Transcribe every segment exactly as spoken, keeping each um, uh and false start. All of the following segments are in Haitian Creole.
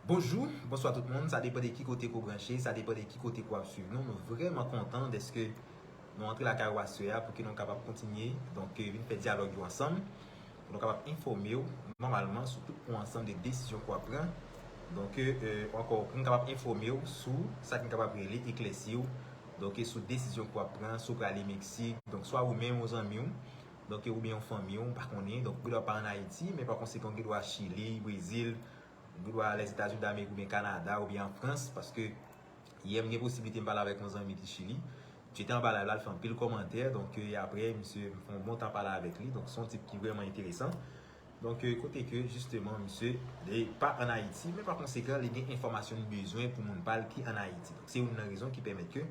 Bonjou, bonswa tout moun. Sa depann de ki kote ke w branche, sa depann de ki kote ke w ap swiv nou. Nou vrèman kontan dèske nou antre lakay ou aswè a pou ke nou kapab kontinye, donk, eh, vin fè dyalòg yo ansanm, pou nou kapab enfòme w nòmalman sou tout yon ansanm de desizyon ke w ap pran. Donk, eh, eh, ankò, pou nou kapab enfòme w sou sa ki kapab rele, eklèsi w, donk, eh, sou desizyon ke w ap pran, si w prale Meksik, donk, swa ou menm, yon zanmi w, donk, eh, oubyen yon fanmi w, m pa konnen, donk, ou gendwa pa ann Ayiti, men pa konsekan, ou gendwa Chili, Brezil, ou gendwa Lèzetazini Damerik oubyen Kanada oubyen an Frans, paske yè m gen posiblite m pale avèk yon zanmi ki Chili. Misye te anba live la, l fè anpil kòmantè, donk, eh, apre, misye, m fè yon bon tan pale avèk li, donk, se yon tip ki vrèman enteresan. Donk, eh, kote ke, jisteman, misye, li pa ann Ayiti, men pa konsekan, li gen enfòmasyon li bezwen pou moun pa l ki ann Ayiti. Donk, se youn nan rezon ki pèmèt ke,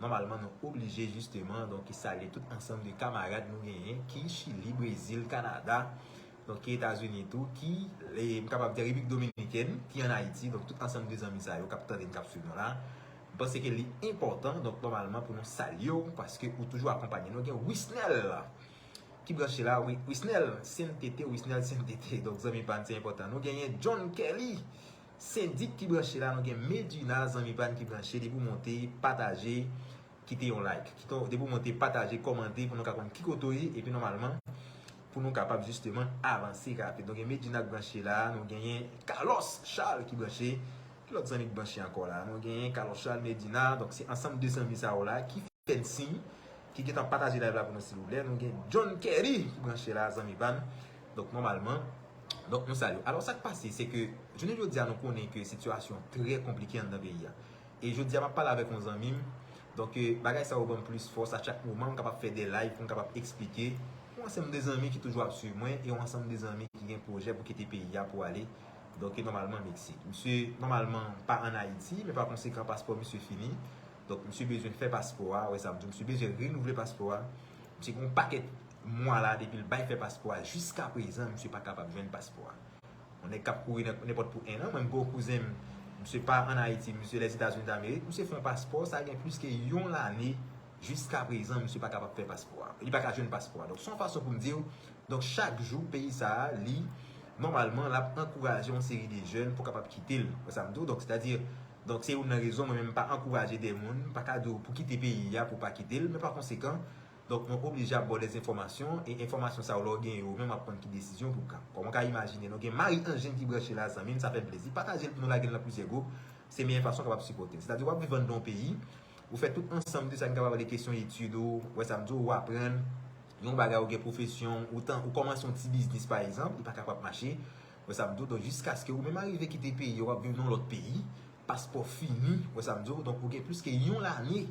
nòmalman, nou oblije, jisteman, donk, salye tout ansanm de kamarad nou genyen ki Chili, Brezil, Kanada, donk, ki Etazini tou, ki, eh, m kapab di Repiblik Dominikèn, ki ann Ayiti, donk, tout ansanm de zanmi sa yo k ap tande n, k ap swiv nou la. M panse ke li enpòtan, donk, nòmalman, pou nou salye w, paske ou toujou akonpanye nou. Gen Wisnel ki branche la, wi, Wisnel Sentete, Wisnel Sentete, donk, zanmi pa n, se enpòtan. Nou genyen John Kelly, Sendik ki branche la, nou gen Medjina, zanmi pa n ki branche, depi w monte, pataje, kite yon like. Kite, depi w monte, pataje, kòmante pou nou ka konn ki kote w ye, epi nòmalman, pou nou kapab jisteman avanse rapid. Donk, gen Medjina k branche la, nou genyen Carlos Charles ki branche, ki lòt zanmi k branche ankò la? Nou genyen Carlos Charles, Medjina, donk se ansanm de zanmi sa yo la ki fè n siy, ki gentan pataje live la pou nou, silvouplè. Nou gen John Kerry ki branche la, zanmi pa n. Donk, nòmalman, donk, nou salye w. Alò, sa k pase, se ke, jounen jodi a, nou konnen ke sitiyasyon trè konplike anndan peyi a. E jodi a, m ap pale avèk yon zanmi m. Donk, eh, bagay sa yo ban m plis fòs. A chak moman, m kapab fè de live pou m kapab eksplike yon ansanm de zanmi ki toujou ap swiv mwen e yon ansanm de zanmi ki gen pwojè pou kite peyi a pou ale, donk, nòmalman, Meksik. Misye, nòmalman, pa ann Ayiti, men pa konsekan, paspò misye fini. Donk, misye bezwen fè paspò a, wè sa m di w, misye bezwen renouvle paspò a. Misye gen yon pakèt mwa la depi l bay fè paspò a, jiska prezan, misye pa kapab jwenn paspò a. Yon nèg k ap kouri nan nenpòt pou en an, mwen, m gen yon kouzen m, misye pa ann Ayiti, misye Lèzetazini Damerik, misye fè yon paspò, sa gen plis ke yon lane, jiska prezan, misye pa kapab fè paspò a. Li pa ka jwenn paspò a. Donk, se yon fason pou m di w, donk, chak jou, peyi sa a, li, nòmalman, l ap ankouraje yon seri de jèn pou kapab kite l. Wè sa m di w? Donk, sètadi, donk, se youn nan rezon, mwen menm, m pa ankouraje de moun, m pa ka di w pou kite peyi a, pou pa kite l, men pa konsekan, donk, nou oblije ap ba w de enfòmasyon, e enfòmasyon sa yo, lè w genyen yo, ou menm w ap konn ki desizyon pou w pran. Kòman w ka imajine, nou gen Marie Angèle ki branche la, zanmi m, sa fè m plezi. Pataje l pou nou lage l nan plizyè gwoup. Se meyè fason w kapab sipòte m. Sètadi, w ap viv anndan yon peyi, ou fè tout ansanm de sa ki kapab rele kesyon etid ou, wè sa m di w, ou aprann yon bagay, ou gen pwofesyon, ou tan, ou kòmanse yon ti biznis, pa egzanp, li pa kapab mache, wè sa m di w. Donk, jiskaske ou menm arive kite peyi a, w ap viv nan yon lòt peyi, paspò fini, wè sa m di w. Donk, ou gen plis ke yon lane,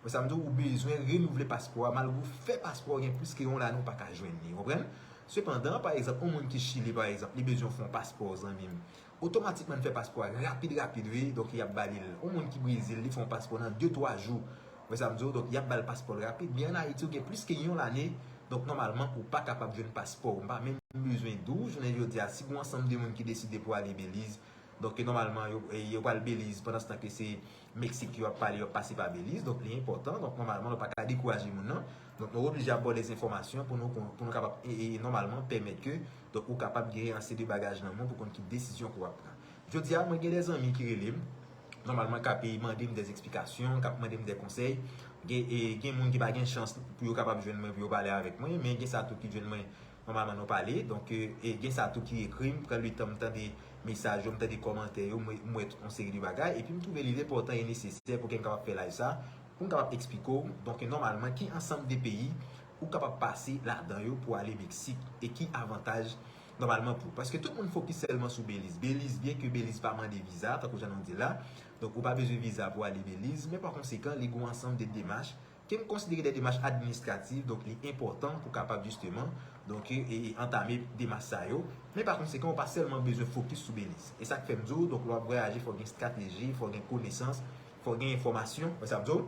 wè sa m di w, ou bezwen renouvle paspò a, malgre w fè paspò a, gen plis ke yon lane ou pa ka jwenn li, konprann? Sepandan, pa egzanp, yon moun ki Chili, pa egzanp, li bezwen fè yon paspò, zanmi m. Otomatikman, l fè paspò a rapid, rapid, wi. Donk, y ap ba li l. Yon moun ki Brezil, li fè yon paspò nan de, twa jou. Wè sa m di w? Donk, y ap ba l paspò l rapid. Men ann Ayiti, ou gen plis ke yon lane. Donk, nòmalman, ou pa kapab jwenn paspò w. M pa menm bezwen di w, jounen jodi a, si gen yon ansanm de moun ki deside pou ale Beliz, donk, nòmalman, yo, e, yo pral Beliz, pandanstan ke se Meksik yo ap pale, yo ap pase pa Beliz. Donk, li enpòtan. Donk, nòmalman, nou pa ka dekouraje moun nan. Donk, nou oblije ap ba w de enfòmasyon pou nou kon-, pou nou kapab, e, e, nòmalman, pèmèt ke, donk, ou kapab gen ase de bagaj nan men w pou konn ki desizyon ke w ap pran. Jodi a, mwen gen de zanmi ki rele m, nòmalman, k ap, e, mande m de esplikasyon, k ap mande m de konsèy. Gen, e, gen moun ki pa gen chans pou yo kapab jwenn mwen, pou yo pale avèk mwen, men gen sa tou ki jwenn mwen, nòmalman, nou pale. Donk, e, e, gen sa tou ki ekri m, pran letan m tande mesaj yo, m tande kòmantè yo, m wè, m wè tout yon seri de bagay, epi m twouve li enpòtan e nesesè pou ke m kapab fè live sa, pou m kapab eksplike w, donk, nòmalman, ki ansanm de peyi ou kapab pase ladan yo pou ale Meksik, e ki avantaj, nòmalman, pou ou. Paske tout moun fokis sèlman sou Beliz. Beliz, byen ke Beliz pa mande viza, tankou jan nou di la, donk, ou pa bezwen viza pou ale Beliz, men pa konsekan, li gen yon ansanm de demach ke m konsidere de demach administrativ, donk, li enpòtan pou kapab, jisteman, donk, e, e, antame demach sa yo. Men pa konsekan, ou pa sèlman bezwen fokis sou Beliz. E sa k fè m di w, donk, lè w ap vwayaje, fò w gen estrateji, fò w gen konesans, fò w gen enfòmasyon, wè sa m di w?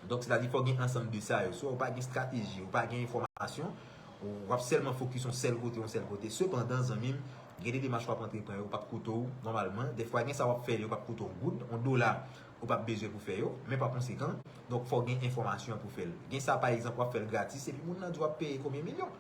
Donk, sètadi, fò w gen ansanm de sa yo. Si w pa gen estrateji, ou pa gen enfòmasyon, ou, w ap sèlman fokis yon sèl kote, yon sèl kote. Sepandan, zanmi m, gen de demach w ap antreprann yo, yo p ap koute w nòmalman. Dèfwa, gen sa w ap fè, yo p ap koute w yon goud, yon dola, ou p ap bezwen pou fè yo. Men pa konsekan, donk, fò w gen enfòmasyon pou fè l. Gen sa, pa egzanp, w ap fè l gratis, epi moun nan di w ap peye konbyen milyon.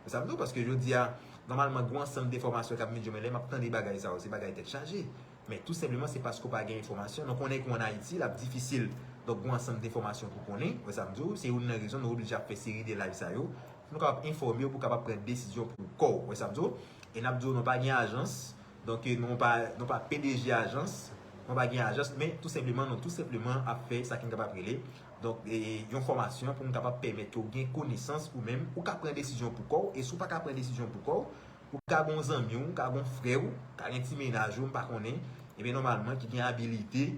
Sa m di w, paske jodi a, nòmalman, gen yon ansanm de enfòmasyon k ap vin jwenn mwen, lè m ap tande bagay sa yo, se bagay tèt chaje. Men tou senpleman, se paske w pa gen enfòmasyon. Donk, yon nèg ou ann Ayiti, l ap difisil, donk, gen yon ansanm de enfòmasyon pou konnen. Wè sa m di w, se youn nan rezon nou oblije ap fè seri de live sa yo, pou nou kapab enfòme w, pou w kapab pran desizyon pou kò w. Wè sa m di w? E n ap di w, nou pa gen ajans, donk, nou pa, nou pa P D G ajans, nou pa gen ajans, men tou senpleman, nou tou senpleman ap fè sa ki n kapab rele, donk, e, yon fòmasyon pou n kapab pèmèt ke w gen konesans ou menm, ou ka pran desizyon pou kò w, e si w pa ka pran desizyon pou kò w, ou ka gen yon zanmi w, ou ka gen yon frè w, ou ka gen ti mennaj ou, m pa konnen, ebyen, nòmalman, ki gen abilite,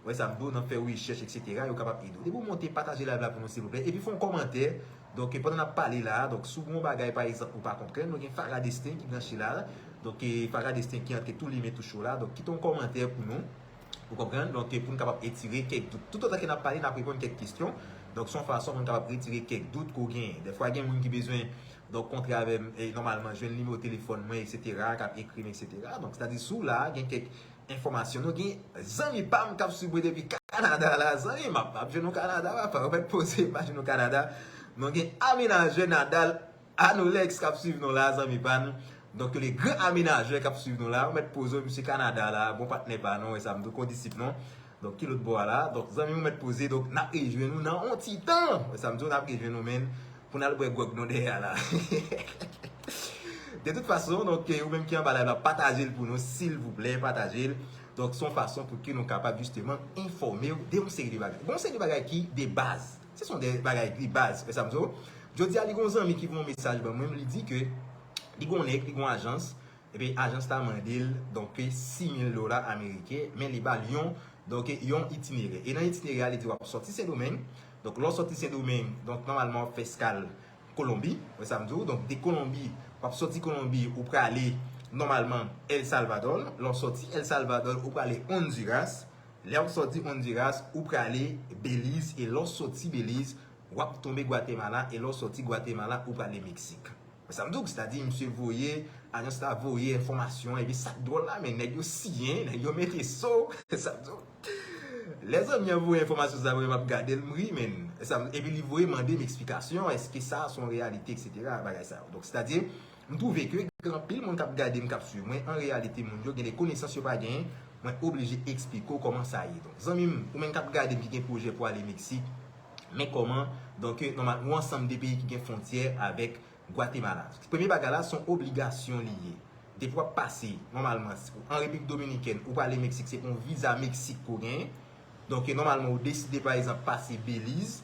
wè sa m di w, nan fè rechèch, etsetera, yo kapab ede w. Depi w monte, pataje live la pou nou, silvouplè. Epi fè yon kòmantè. Donk, pandan n ap pale la a, donk, si w gen yon bagay, pa egzanp, ou pa konprann, nou gen Farah Destin ki branche la. Donk, e, Farah Destin ki antre tou limen tou cho la. Donk, kite yon kòmantè pou nou. Ou konprann? Donk, e, pou n kapab etire kèk dout. Toutotan ke n ap pale, n ap reponn kèk kesyon. Donk, se yon fason pou n kapab retire kèk dout ke w genyen. Dèfwa, gen moun ki bezwen, donk, kontre avè m, e, nòmalman, jwenn nimewo telefòn mwen, etsetera, k ap ekri m, etsetera. Donk, sètadi, si w la, gen kèk enfòmasyon. Nou gen zanmi pa m k ap swiv mwen depi Kanada la. Zanmi m ap, ap jwenn nou Kanada, papa. Ou mèt poze, m pa jwenn nou Kanada. Nou gen amenajè Nadal Anolex k ap swiv nou la, zanmi pa n. Donk, le gran amenajè k ap swiv nou la. Ou mèt poze, misye Kanada la, bon patnè pa nou, e sa m tou kondisip nou. Donk, ki lòt bò a la? Donk, zanmi m, ou mèt poze. Donk, n ap rejwenn nou nan yon ti tan. E sa m di w, n ap rejwenn nou, menn, pou n al bwè gwòg nou dèyè a la. De tout fason, donk, ou menm ki anba live la, pataje l pou nou, silvouplè, pataje l. Donk, se yon fason pou ke nou kapab, jisteman, enfòme w de yon seri de bagay. Gen yon seri de bagay ki de baz. Se son de bagay de baz, wè sa m di w. Jodi a, li gen yon zanmi ki voye yon mesaj ban mwen, li di ke li gen yon nèg, li gen yon ajans, epi ajans la mande l, donk, sis mil dola ameriken, men li ba l yon, donk, yon itinerè. E nan itinerè a, li di w ap sòti Sendomeng. Donk, lè w sòti Sendomeng, donk, nòmalman, w ap fè eskal Kolonbi, wè sa m di w. Donk, de Kolonbi, w ap sòti Kolonbi, ou prale, nòmalman, El Salvador. Lè w sòti El Salvador, ou prale Honduras. Lè w sòti Honduras, ou prale Beliz. E lè w sòti Beliz, w ap tonbe Gwatemala. E lè w sòti Gwatemala, ou prale Meksik. Wè sa m di w, sètadi, misye voye, ajans la voye enfòmasyon, epi sa k dwòl la, men nèg yo siyen, nèg yo mete so, wè sa m di w. Lè zanmi an voye enfòmasyon sa, mwen m ap gade l, m ri, men. Sa, epi li voye mande m eksplikasyon, èske sa se yon reyalite, etsetera, bagay sa yo. Donk, sètadi, m twouve ke gen anpil moun k ap gade m, k ap swiv mwen, an reyalite, moun yo gen de konesans yo pa genyen, mwen oblije eksplike w kòman sa ye. Donk, zanmi m, ou menm k ap gade m ki gen pwojè pou ale Meksik, men kòman, donk, nòmal, yon ansanm de peyi ki gen fwontyè avèk Gwatemala. Premye bagay la, se yon obligasyon li ye. Depi w ap pase, nòmalman, si w an Repiblik Dominikèn, ou prale Meksik, se pou yon viza Meksik ke w genyen. Donk, nòmalman, ou deside, pa egzanp, pase Beliz,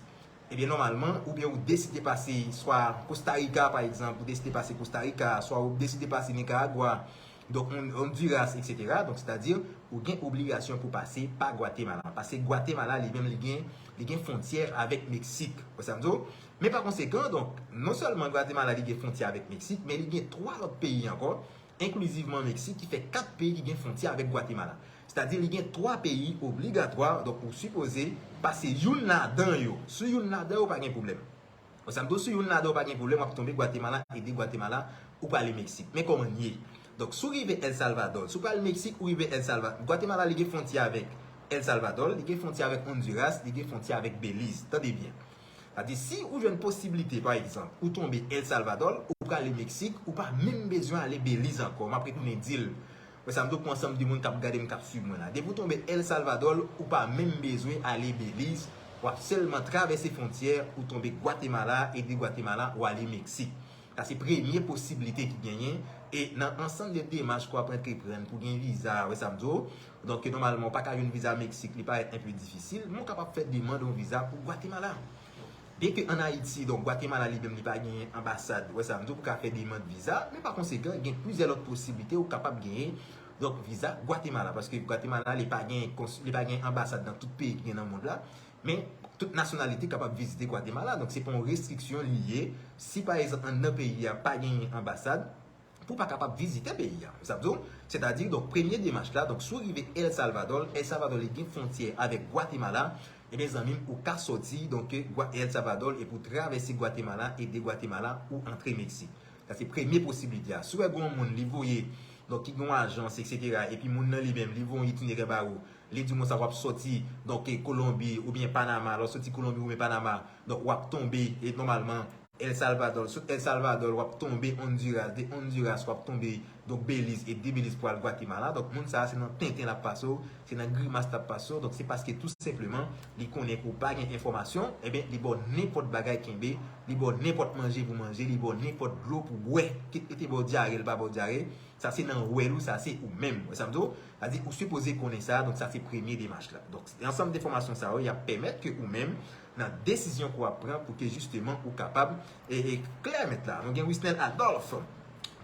ebyen, nòmalman, oubyen ou deside pase swa Costa Rica, pa egzanp, ou deside pase Costa Rica, swa ou deside pase Nicaragua, donk, Hon-, Honduras, etsetera. Donk, sètadi, ou gen obligasyon pou pase pa Gwatemala. Paske Gwatemala, li menm, li gen, li gen fwontyè avèk Meksik. Wè sa m di w? Men pa konsekan, donk, non sèlman Gwatemala li gen fwontyè avèk Meksik, men li gen twa lòt peyi ankò, enklizivman Meksik, ki fè kat peyi ki gen fwontyè avèk Gwatemala. Sètadi, li gen twa peyi obligatwa, donk, ou sipoze pase youn ladan yo. Sou youn ladan yo, pa gen pwoblèm. Wè sa m di w, sou youn ladan yo, pa gen pwoblèm, w ap tonbe Gwatemala, e de Gwatemala, ou prale Meksik. Men kòman l ye? Donk, si w rive El Salvador, si w pral Meksik, ou rive El Salvador. Gwatemala, li gen fwontyè avèk El Salvador, li gen fwontyè avèk Honduras, li gen fwontyè avèk Beliz. Tande byen. Sètadi, si ou jwenn posiblite, pa egzanp, ou tonbe El Salvador, ou prale Meksik, ou pa menm bezwen ale Beliz ankò. M ap retounen di l. Wè sa m di w, pou ansanm de moun k ap gade m, k ap swiv mwen la. Depi w tonbe El Salvador, ou pa menm bezwen ale Beliz. W ap sèlman travèse fwontyè, ou tonbe Gwatemala, e de Gwatemala, ou ale Meksik. Sa se premye posiblite ki genyen. E nan ansanm de demach ke w ap antreprann pou gen viza, wè sa m di w. Donk, nòmalman, w pa ka jwenn viza Meksik, li parèt enpe difisil, men w kapab fè demann yon viza pou Gwatemala. Byenke ann Ayiti, donk, Gwatemala li menm li pa genyen anbasad, wè sa m di w, pou ka fè demann viza, men pa konsekan, gen plizyè lòt posiblite ou kapab genyen, donk, viza Gwatemala, paske Gwatemala li pa gen kons-, li pa gen anbasad nan tout peyi ki gen nan mond la, men tout nasyonalite kapab vizite Gwatemala, donk se pa yon restriksyon li ye, si pa egzanp anndan peyi a pa genyen anbasad, pou w pa kapab vizite peyi a. Sa vle di, sètadi, donk, premye demach la, donk, si w rive El Salvador, El Salvador li gen fwontyè avèk Gwatemala, ebyen, zanmi m, ou ka sòti, donk, Gwa-, El Salvador, epi w travèse Gwatemala, e de Gwatemala, ou antre Meksik. Sa se premye posiblite a. Si w wè gen yon moun, li voye, donk, ki gen yon ajans, etsetera, epi moun nan li menm, li voye yon itinerè ba ou, li di w konsa w ap sòti, donk, Kolonbi oubyen Panama, lè w sòti Kolonbi oubyen Panama, donk, w ap tonbe, e nòmalman, El Salvador. Sou El Salvador, w ap tonbe Honduras. De Honduras, w ap tonbe, donk, Belize. E de Belize pou al Gwatemala. Donk, moun sa a, se nan tenten l ap pase w, se nan grimas l ap pase w. Donk, se paske tou senpleman, li konnen ke w pa gen enfòmasyon, ebyen, li ba w nenpòt bagay kenbe, li ba w nenpòt manje pou manje, li ba w nenpòt dlo pou bwè. Kit li te ba w dyare, li pa ba w dyare. Sa se nan wèl ou, sa se ou menm. Wè sa m di w? Sa di ou sipoze konnen sa, donk sa se premye demach la. Donk, ansanm de enfòmasyon sa yo, y ap pèmèt ke ou menm, nan desizyon ke w ap pran pou ke jisteman ou kapab e, e klè mèt la. Nou gen Wisnel Adolphe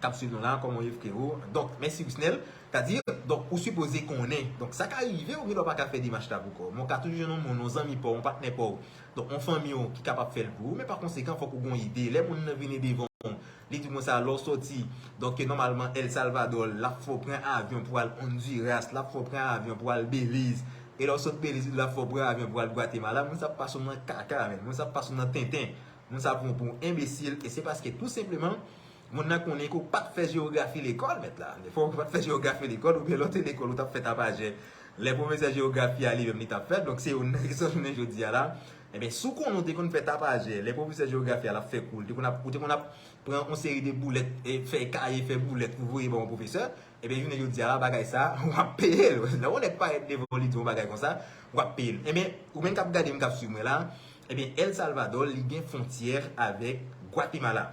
k ap swiv nou la, kòman w ye frero? Donk, mèsi Wisnel. Sa di, donk, ou sipoze konnen. Donk, sa ka rive, ou gen dwa pa ka fè demach la pou kò w. Men w ka toujou jwenn yon moun, yon zanmi pa w, yon patnè pa w. Donk, yon fanmi w ki kapab fè l pou ou. Men pa konsekan, fòk ou gen yon ide. Lè moun nan vini devan w, li di konsa, lè w sòti, donk, nòmalman, El Salvador, l ap fè w pran avyon pou al Honduras, l ap fè w pran avyon pou al Belize. E lè w sot Belize, l ap fè w pran avyon pou al Gwatemala. Moun sa ap pase w nan kaka, men. Moun sa ap pase w nan tenten. Moun sa pran w pou yon enbesil. E se paske, tou senpleman, moun nan konnen ke w pa t fè jewografi lekòl, mèt la. Defwa, w pa t fè jewografi lekòl, oubyen lè w te lekòl, ou t ap fè tapajè. Lè pwofesè jewografi a, li menm, li t ap fè l. Donk, se youn nan rezon jounen jodi a la. Ebyen, si w konnen w te konn fè tapajè, lè pwofesè jewografi a, l ap fè kou, ou te konn ap, ou te konn ap pran yon seri de boulèt, e fè kaye, fè boulèt pou voye ba yon pwofesè, ebyen, jounen jodi a la, bagay sa, w ap peye l. Lè yon nèg parèt devan w, li di yon bagay konsa, w ap peye l. Ebyen, ou menm k ap gade m, k ap swiv mwen la, ebyen, El Salvador, li gen fwontyè avèk Gwatemala.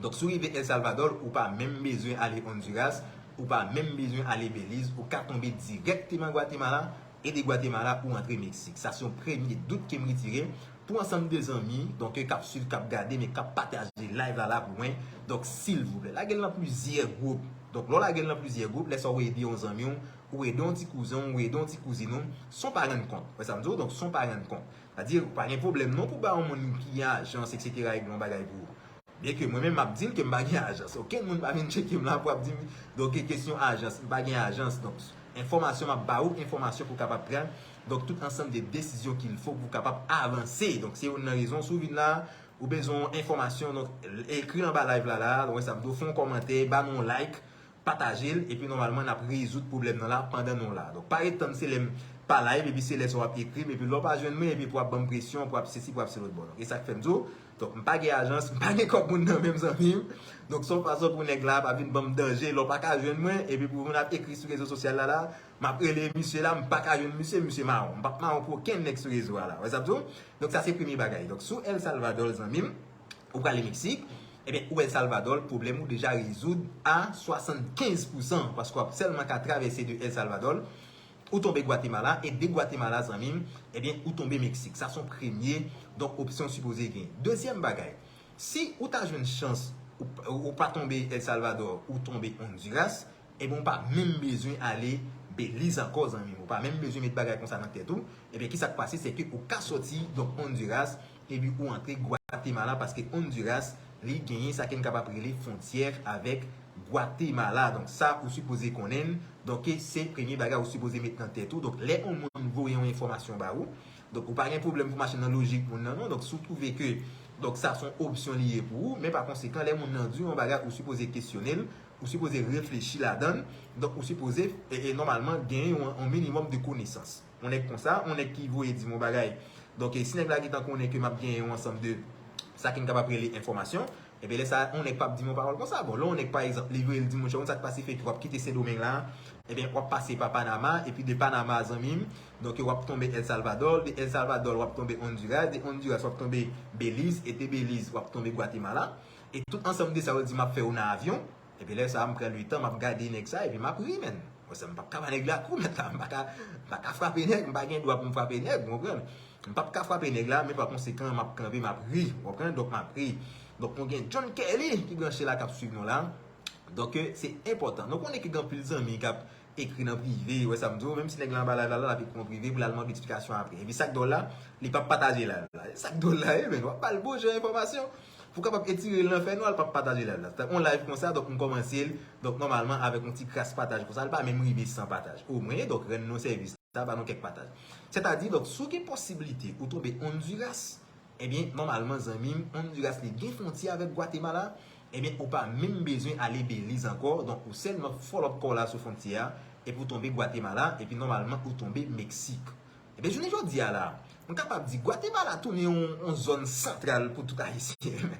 Donk, si w rive El Salvador, ou pa menm bezwen ale Honduras, ou pa menm bezwen ale Belize, ou ka tonbe dirèkteman Gwatemala, e de Gwatemala, ou antre Meksik. Sa se yon premye dout ke m retire pou ansanm de zanmi, donk, k ap swiv, k ap gade, men k ap pataje live la, la pou mwen. Donk, silvouplè, lage l nan plizyè gwoup. Donk, lè w lage l nan plizyè gwoup, lè sa w ede yon zanmi w, ou ede yon ti kouzen w, ou ede yon ti kouzin ou, san w pa rann kont. Wè sa m di w? Donk, san w pa rann kont. Sa di, ou pa gen pwoblèm non pou ba yon moun ki gen ajans, etsetera, regle yon bagay pou ou. Byenke mwen menm m ap di l ke m pa gen ajans. Okenn moun pa vin tcheke m la pou ap di m, donk, kesyon ajans, m pa gen ajans. Donk, enfòmasyon m ap ba ou, enfòmasyon pou w kapab pran. Donk, tout ansanm de desizyon qu'il faut pou w kapab avanse. Donk, se youn nan rezon, si w vin la, ou bezwen enfòmasyon, donk, ekri anba live la, la, wè sa m di w, fè yon kòmantè, ba nou yon like, pataje l, epi nòmalman n ap rezoud pwoblèm nan la pandan nou la. Donk, pa ret tann se lè m pa live, epi se lè sa w ap ekri m, epi lè w pa jwenn mwen, epi pou w ap ban m presyon, pou w ap sesi, pou w ap se lòt bò. Donk, e sa k fè m di w, donk, m pa gen ajans, m pa gen kòb moun nan menm, zanmi m. Donk, se yon fason pou nèg la pa vin ban m danje, lè w pa ka jwenn mwen, epi pou moun ap ekri sou rezo sosyal la, la, m ap rele misye la, m pa ka jwenn misye, misye mawon. M p ap mawon pou okenn nèg sou rezo a la. Wè sa m di w? Donk, sa se premye bagay. Donk, si w El Salvador, zanmi m, ou prale Meksik, ebyen, ou El Salvador, pwoblèm ou deja rezoud a swasannkenz pousan, paske w ap sèlman ka travèse de El Salvador, ou tonbe Gwatemala, e de Gwatemala, zanmi m, ebyen, ou tonbe Meksik. Sa se yon premye, donk, opsyon w sipoze gen. Dezyèm bagay, si ou ta jwenn chans, ou, ou pa tonbe El Salvador, ou tonbe Honduras, ebyen, ou pa menm bezwen ale Beliz ankò, zanmi m. Ou pa menm bezwen met bagay konsa nan tèt ou. Ebyen, kisa k pase, se ke ou ka sòti, donk, Honduras, epi ou antre Gwatemala, paske Honduras, li genyen sa ke n kapab rele fwontyè avèk Gwatemala. Donk, sa, ou sipoze konnen l. Donk, se premye bagay ou sipoze met nan tèt ou. Donk, lè yon moun voye yon enfòmasyon ba ou, donk, ou pa gen pwoblèm pou mache nan lojik moun nan, non. Donk, si w twouve ke, donk, sa se yon opsyon li ye pou ou, men pa konsekan, lè moun nan di w yon bagay, ou sipoze kesyone l, ou sipoze reflechi ladan l, donk, ou sipoze, e, e, nòmalman, genyen yon, yon minimòm de konesans. Yon nèg konsa, yon nèg ki voye di m yon bagay. Donk, e, si nèg la gentan konnen ke m ap genyen yon ansanm de sa ke n kapab rele enfòmasyon, ebyen, lè sa a, yon nèg p ap di m yon pawòl konsa. Bon, lè yon nèg, pa egzanp, li vire, li di m, monchè, konn sa k pase, fè ke w ap kite Sendomeng la, ebyen, w ap pase pa Panama, epi de Panama, zanmi m, donk, w ap tonbe El Salvador, de El Salvador, w ap tonbe Honduras, de Honduras, w ap tonbe Beliz, e de Beliz, w ap tonbe Gwatemala. E tout ansanm de sa yo di m ap fè yo nan avyon. Epi lè sa a, m pran letan, m ap gade nèg sa, epi m ap ri, menn. Wè sa, m p ap ka ba nèg la kou, mèt la, m pa ka, m pa ka frape nèg, m pa gen dwa pou m frape nèg, ou konprann? M p ap ka frape nèg la, men pa konsekan, m ap kanpe, m ap ri, ou konprann? Donk, m ap ri. Donk, nou gen John Kelly ki branche la, k ap swiv nou la. Donk, se enpòtan. Nou konnen ke gen anpil zanmi k ap ekri nan prive, wè sa m di w, menm si nèg la anba live la, la, l ap ekri w prive pou l al mande eksplikasyon apre. Epi sa k dwòl la, li p ap pataje live la. Sa k dwòl la, wi, menn, w ap ba l bon jan enfòmasyon. Pou kapab etire l nan fènwa, l p ap pataje live la. Se yon live konsa, donk, m kòmanse l, donk, nòmalman, avèk yon ti kras pataj konsa, l pa menm rive san pataj. Omwen, donk, rann nou sèvis la, ba nou kèk pataj. Sètadi, donk, si w gen posiblite ou tonbe Honduras, ebyen, nòmalman, zanmi m, Honduras li gen fwontyè avèk Gwatemala, ebyen, ou pa menm bezwen ale Beliz ankò, donk, ou sèlman follow up kò w la sou fwontyè a, epi ou tonbe Gwatemala, epi nòmalman, ou tonbe Meksik. Ebyen, jounen jodi a la, m kapab di Gwatemala tounen yon, yon zòn santral pou tout Ayisyen.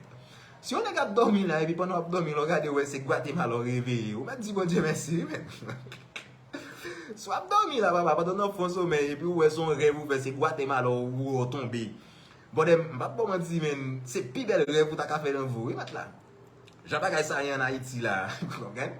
Si yon nèg ap dòmi la, epi pandan w ap dòmi, lè w gade, w wè se Gwatemala w reveye, ou mèt di Bondye mèsi, wi, men. Si w ap dòmi la, papa, pandan w nan fon somèy, epi w wè se yon rèv ou fè, se Gwatemala w, w tonbe. Bòdè, m p ap ba w manti, men, se pi bèl rèv ou ta ka fè nan vi w, wi, mèt la. Jan bagay sa ye ann Ayiti la, ou konprann?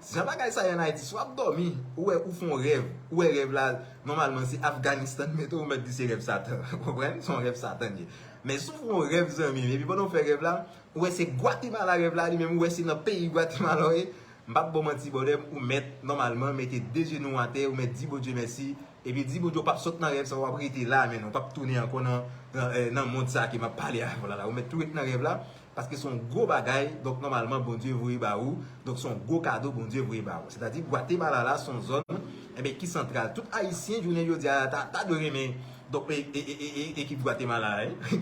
Jan bagay sa ye ann Ayiti, si w ap dòmi, ou wè ou fè yon rèv, ou wè rèv la, nòmalman se Afganistan mete w, ou mèt di se rèv Satan, ou konprann? Se yon rèv Satan ye. Men si w fè yon rèv, zanmi m, epi pandan w fè rèv la, ou wè se Gwatemala rèv la, li menm ou wè se nan peyi Gwatemala w ye, m p ap ba w manti, bòdè, ou mèt nòmalman mete de jenou w atè, ou mèt di Bondye mèsi, epi di Bondye w p ap sot nan rèv sa, w ap rete la, men w p ap tounen ankò nan, nan, eh, nan mond sa ke m ap pale avè w la, la. Ou mèt tou ret nan rèv la, paske se yon gwo bagay, donk nòmalman Bondye voye ba ou, donk se yon gwo kado Bondye voye ba ou. Sètadi Gwatemala la se yon zòn, enben, ki santral. Tout Ayisyen, jounen jodi a, ta, ta dwe renmen, donk, e, e, e, e, e, ekip Gwatemala, wi.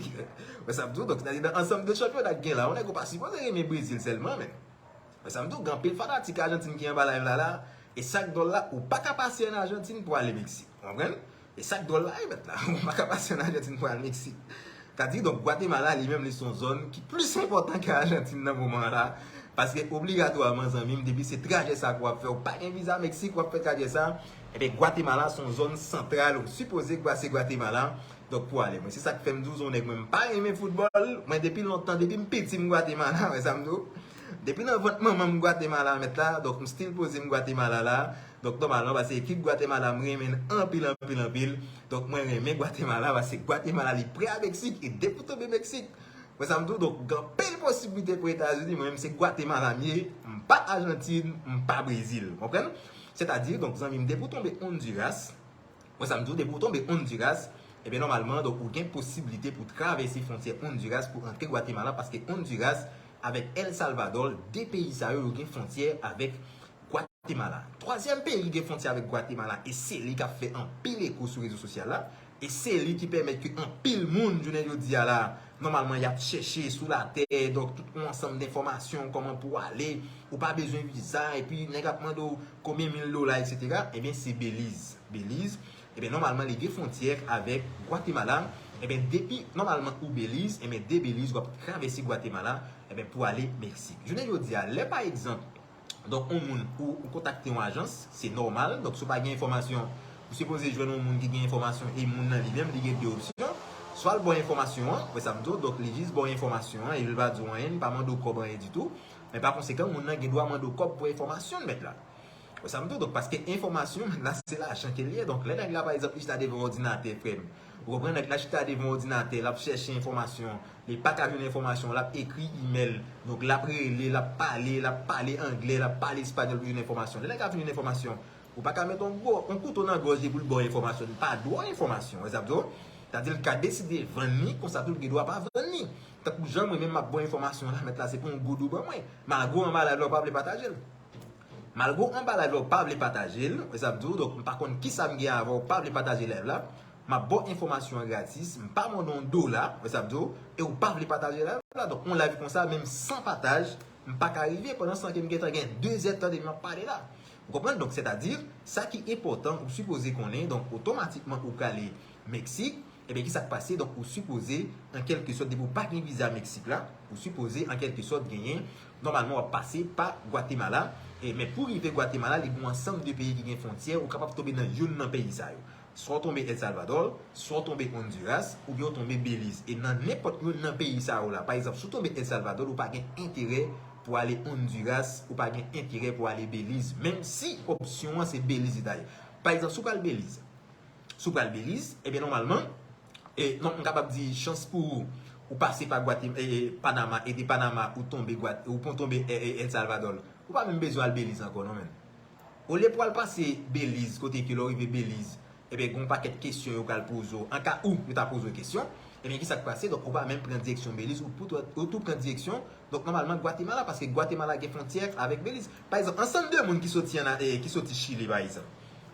Wè sa m di w? Donk, sètadi nan ansanm de chanpyona k gen la, yon nèg ou pa sipoze renmen Brezil sèlman, men. Wè sa m di w, gen anpil fanatik Ajantin ki anba live la, la, e sa k dwòl la, ou pa ka pase ann Ajantin pou ale Meksik. Ou konprann? E sa k dwòl la, e mèt la, ou pa ka pase ann Ajantin pou al Meksik. Sètadi, donk, Gwatemala, li menm, li se yon zòn ki plis enpòtan ke Ajantin nan moman an la. Paske, obligatwaman, zanmi m, depi se trajè sa ke w ap fè, ou pa gen viza Meksik, w ap fè trajè sa, enben, Gwatemala se yon zòn santral, ou sipoze pase Gwatemala, donk, pou ale. Mwen, se sa k fè m di w, se yon nèg, mwen, m pa renmen foutbòl. Mwen, depi lontan, depi m piti, m Gwatemala, wè sa m di w. Depi nan vant manman m Gwatemala, mèt la, donk, m still poze m Gwatemala la. Donk, nòmalman, paske ekip Gwatemala, m renmen l anpil, anpil, anpil. Donk, mwen renmen Gwatemala, paske Gwatemala, li pre a Meksik, e depi w tonbe Meksik, wè sa m di w, donk, gen anpil posiblite pou Etazini, mwen menm, se Gwatemala m ye, m pa Ajantin, m pa Brezil, konprann? Sètadi, donk, zanmi m, depi w tonbe Honduras, wè sa m di w, depi w tonbe Honduras, ebyen, nòmalman, donk, ou gen posiblite pou travèse fwontyè Honduras pou antre Gwatemala, paske Honduras avèk El Salvador, de peyi sa yo, yo gen fwontyè avèk Gwatemala. Twazyèm peyi ki gen fwontyè avèk Gwatemala, e se li k ap fè anpil eko sou rezo sosyal la, e se li ki pèmèt ke anpil moun, jounen jodi a la, nòmalman, y ap chèche sou latè, donk, tout yon ansanm denfòmasyon, kòman pou ale, ou pa bezwen viza, epi nèg ap mande w konbyen mil dola, etsetera, ebyen, se Beliz. Beliz, ebyen, nòmalman, li gen fwontyè avèk Gwatemala. Ebyen, depi, nòmalman, ou Beliz, ebyen, de Beliz, w ap travèse Gwatemala, ebyen, pou ale Meksik. Jounen jodi a, lè, pa egzanp, donk, yon moun, ou, ou kontakte yon ajans, se nòmal. Donk, si w pa gen enfòmasyon, ou sipoze jwenn yon moun ki gen enfòmasyon, e moun nan, li menm, li gen de opsyon. Swa l ba w enfòmasyon an, wè sa m di w, donk, li jis ba w enfòmasyon an, e li pa di w anyen, li pa mande w kòb anyen ditou. Men pa konsekan, moun nan gen dwa mande w kòb pou enfòmasyon l, mèt la. Wè sa m di w, donk, paske enfòmasyon, mèt la, se lajan ke l ye. Donk, lè nèg la, pa egzanp, li chita devan òdinatè, frè m. Ou konprann, nèg la chita devan òdinatè, l ap chèche enfòmasyon, li pa ka jwenn enfòmasyon, l ap ekri imèl, donk, l ap rele, l ap pale, l ap pale anglè, l ap pale espanyòl pou jwenn enfòmasyon. Lè nèg la fin jwenn enfòmasyon, ou pa ka met yon gwo, yon kouto nan gòj li pou l ba w enfòmasyon, li pa dwe w enfòmasyon, wè sa m di w? Sètadi, l ka deside vann li, konsa tou, l gen dwa pa vann li. Tankou jan mwen menm, m ap ba w enfòmasyon la, mèt la, se pou yon goud ou ban mwen. Malgre w anba live la, ou pa vle pataje l. Malgre w anba live la, ou pa vle pataje l, wè sa m di w, donk, m pa konn kisa m gen avè w, ou pa vle pataje live la, m ap ba w enfòmasyon an gratis, m pa mande w yon dola, wè sa m di w, e ou pa vle pataje live la. Donk, yon live konsa, menm san pataj, m pa ka rive, pandan san ke m gentan gen de zè tan depi m ap pale la. Ou konprann? Donk, sètadi, sa ki enpòtan, ou sipoze konnen, donk, otomatikman, ou prale Meksik, ebyen, kisa k pase? Donk, ou sipoze, an kèlke sòt, depi w pa gen viza Meksik la, ou sipoze, an kèlke sòt, genyen, nòmalman, w ap pase pa Gwatemala. E, men pou rive Gwatemala, li gen yon ansanm de peyi ki gen fwontyè, ou kapab tonbe nan youn nan peyi sa yo. Swa w tonbe El Salvador, swa w tonbe Honduras, oubyen w tonbe Beliz. E nan nenpòt youn nan peyi sa yo la, pa egzanp, si w tonbe El Salvador, ou pa gen enterè pou ale Honduras, ou pa gen enterè pou ale Beliz, menm si opsyon an se Beliz li ta ye. Pa egzanp, si w pral Beliz, si w pral Beliz, ebyen, nòmalman, e, non, m kapab di chans pou ou, ou pase pa Gwate-, e, e, Panama, e de Panama, ou tonbe Gwat-, ou pon tonbe, e, e, El Salvador. Ou pa menm bezwen al Beliz ankò, non, men. Olye pou al pase Beliz, kote ke lè w rive Beliz, ebyen, gen yon pakèt kesyon yo pral poze w. An ka ou, yo ta poze w kesyon, ebyen, kisa k pase? Donk, ou pa menm pran direksyon Beliz, ou pou, ou tou pran direksyon, donk, nòmalman, Gwatemala, paske Gwatemala gen fwontyè avèk Beliz. Pa egzanp, ansanm de moun ki soti an, e, ki soti Chili, pa egzanp.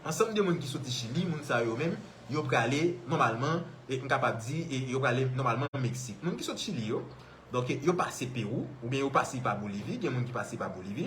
Ansanm de moun ki soti Chili, moun sa yo menm, yo prale, nòmalman, e, m kapab di, e, yo prale, nòmalman, Meksik. Moun ki soti Chili yo, donk, yo pase Pewou, oubyen yo pase pa Bolivi, gen moun ki pase pa Bolivi,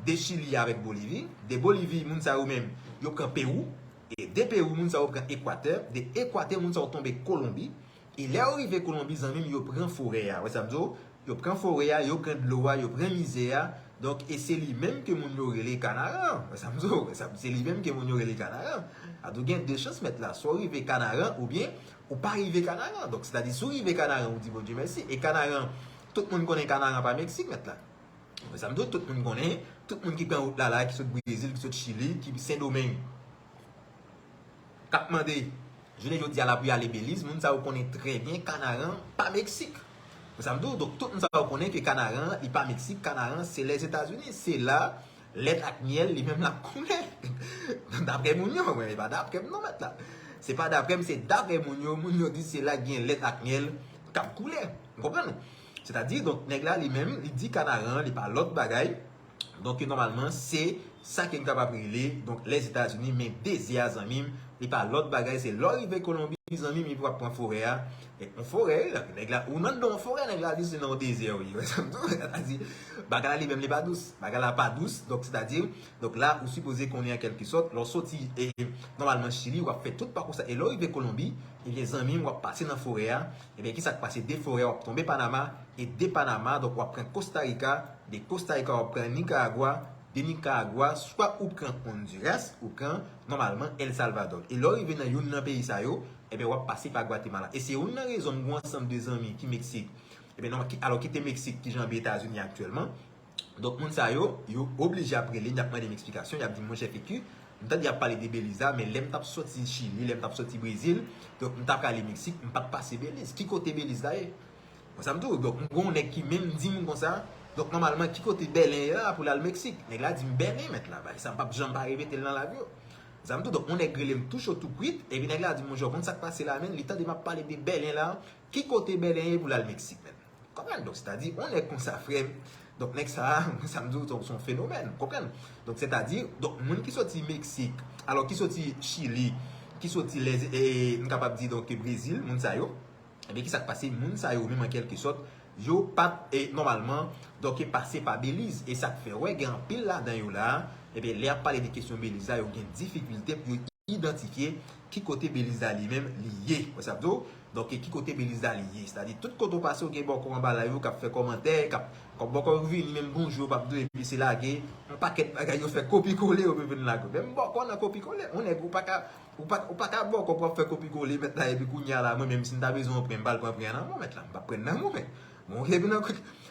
de Chili avèk Bolivi, de Bolivi, moun sa yo menm, yo pran Pewou, e de Pewou, moun sa yo pran Ekwatè, de Ekwatè, moun sa yo tonbe Kolonbi, e lè yo rive Kolonbi, zanmi m, yo pran forè a, wè sa m di w, yo pran forè a, yo pran dlo a, yo pran mizè a. Donk, e se li menm ke moun yo rele Kanaran. Sa m di w, se li menm ke moun yo rele Kanaran. Sa di w gen de chans mèt la, swa w rive Kanaran oubyen ou pa rive Kanaran. Donk, sètadi, si w rive Kanaran, ou di Bondye mèsi. E Kanaran, tout moun konnen Kanaran pa Meksik mèt la. Sa m di w, tout moun konnen, tout moun ki pran wout la la, ki sot Brezil, ki sot Chili, ki Sendomeng, k ap mande jounen jodi a la pou y ale Beliz, moun sa yo konnen trè byen Kanaran pa Meksik. Sa m di w, donk tout moun sa yo konnen ke Kanaran li pa Meksik, Kanaran se Lèzetazini, se la lèt ak myèl li menm l ap koule. Daprè moun yo, mwen, e pa daprè m non mèt la. Se pa daprè m, se daprè moun yo, moun yo di se la gen lèt ak myèl k ap koule. Ou konprann? Sètadi, donk nèg la li menm, li di Kanaran, li pa lòt bagay. Donk, nòmalman, se sa ke n kapab rele, donk, Lèzetazini, men dezè a, zanmi m, li pa lòt bagay, se lè w rive Kolonbi, zanmi m, epi w ap pran forè a. E yon forè, wi, la, nèg la, ou nan yon forè, nèg la di se nan yon dezè, wi. Sa di, bagay la li menm, li pa dous. Bagay la pa dous, donk, sètadi, donk, la, ou sipoze konnen an kèlkesòt, lè w soti, e, nòmalman, Chili, w ap fè tout pakou sa, e lè w rive Kolonbi, ebyen, zanmi m, w ap pase nan forè a, ebyen, ki sa k pase? De forè, w ap tonbe Panama, e de Panama, donk, w ap pran Kosta Rika, de Kosta Rika, w ap pran Nikaragwa, de Nikaragwa, swa ou pran Honduras, ou pran, nòmalman, El Salvador. E lè w rive nan youn nan peyi sa yo, ebyen, w ap pase pa Gwatemala. E se youn nan rezon m gen yon ansanm de zanmi ki Meksik, ebyen, nòmal, ki, alò, ki te Meksik, ki janbe Etazini aktyèlman. Donk, moun sa yo, yo oblije ap rele m, y ap mande m eksplikasyon, y ap di m, monchè Feki, m tande y ap pale de Beliz la, men lè m t ap soti Chili, lè m t ap soti Brezil, donk, m t ap prale Meksik, m pa t pase Beliz. Ki kote Beliz la ye? Bon, sa m di w, donk, m gen yon nèg ki menm di m konsa, donk, nòmalman, ki kote Bèlen ye la pou l al Meksik? Nèg la di m, Bèlen, mèt la, bagay sa, m p ap janm pa repete l nan lavi w. Sa m di w, donk, yon nèg rele m tou cho tou kwit, epi nèg la di m, monchè, w konn sa k pase la, menn, li tande m ap pale de Bèlen la, ki kote Bèlen ye pou l al Meksik, menn? Konprann? Donk, sètadi, yon nèg konsa, frè m, donk, nèg sa a, sa m di w, se yon fenomèn, konprann? Donk, sètadi, donk, moun ki soti Meksik, alò, ki soti Chili, ki soti lè, e, m kapab di, donk, Brezil, moun sa yo, ebyen, ki sa k pase? Moun sa yo menm, an kèlkesòt, yo pa t, e, nòmalman, donk, pase pa Beliz. E sa k fè, wè, gen anpil ladan yo la, ebyen, lè y ap pale de kesyon Beliz la, yo gen difikilte pou yo idantifye ki kote Beliz la li menm li ye. Wè sa m di w? Donk, ki kote Beliz la li ye? Sètadi, tout kote w pase, w gen bòkò anba live ou k ap fè kòmantè, k ap, kòm bòkò yo vini, menm bonjou yo p ap di w, epi se lage yon pakèt bagay yo fè kopi kole, yo vin lage w. Menm bòkò nan kopi kole, yon nèg ou pa ka Ou pa, ou pa ka bòkò pou w ap fè kopi kole, mèt la, epi kounye a la, mwen menm, si m ta bezwen yon pren, m pral pran pren an nan men w, mèt la, m p ap pran nan men w, men. Bon, epi nan,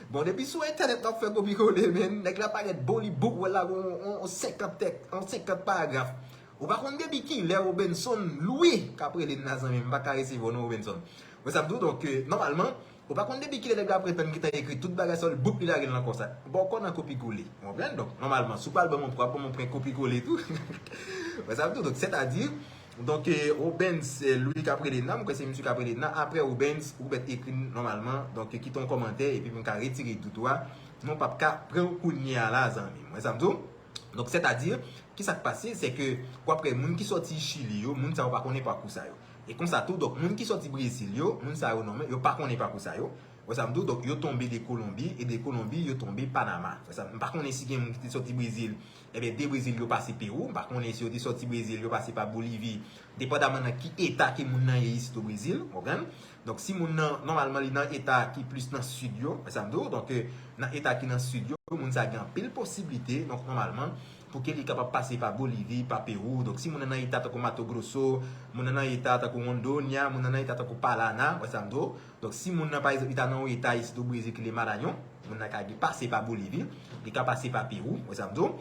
bon, depi sou entènèt w ap fè kopi kole, men, nèg la parèt bolibouk, wè l lage yon, yon, yon senkant tèks, yon senkant paragraf. Ou pa konn depi kilè Robenson Louis k ap rele n la, zanmi m, m pa ka resevwa w non, Robenson. Wè sa m di w, donk, euh, nòmalman, Ou pa konn depi kilè nèg la pran tan, gentan ekri tout bagay sa yo, li boup, li lage l nan konsa. Bòkò nan kopi kole. Ou konprann? Donk, nòmalman, si w pral ban m yon pran, ban m yon pran kopi kole tou. Wè sa m di w? Donk, sètadi, donk, euh, Robens, euh, Louis k ap rele nan, mwen kwè se misye k ap rele nan. Apre Robens, ou mèt ekri nòmalman, donk, kite yon kòmantè, epi pou m ka retire dout ou a. Men w p ap ka pran w kounye a la, zanmi m. Wè sa m di w? Donk, sètadi, ki sa k pase, se ke w ap wè moun ki sòti Chili yo, moun sa yo pa konnen pakou sa yo. E konsa tou, donk, moun ki sòti Brezil yo, moun sa yo nonmen, yo pa konnen pakou sa yo. Wè sa m di w, donk, yo tonbe de Kolonbi, e de Kolonbi, yo tonbe Panama. Wè sa, m pa konnen si gen moun ki te sòti Brezil, ebyen, de Brezil, yo pase Pewou, m pa konnen si yo te sòti Brezil, yo pase pa Bolivi, depandaman nan ki eta ke moun nan ye isit o Brezil, w konprann? Donk, si moun nan, nòmalman, li nan eta ki plis nan sid yo, wè sa m di w, donk, euh, nan eta ki nan sid yo, moun sa gen anpil posiblite, donk, nòmalman, pou ke li kapab pase pa Bolivi, pa Pewou. Donk, si moun nan nan eta tankou Mato Grosso, moun nan nan eta tankou Rondônia, moun nan nan eta tankou Paraná, wè sa m di w. Donk, si moun nan, pa egzanp, li ta nan yon eta isit o Brezil ki rele Marañón, moun nan ka gen pase pa Bolivi, li ka pase pa Pewou, wè sa m di w.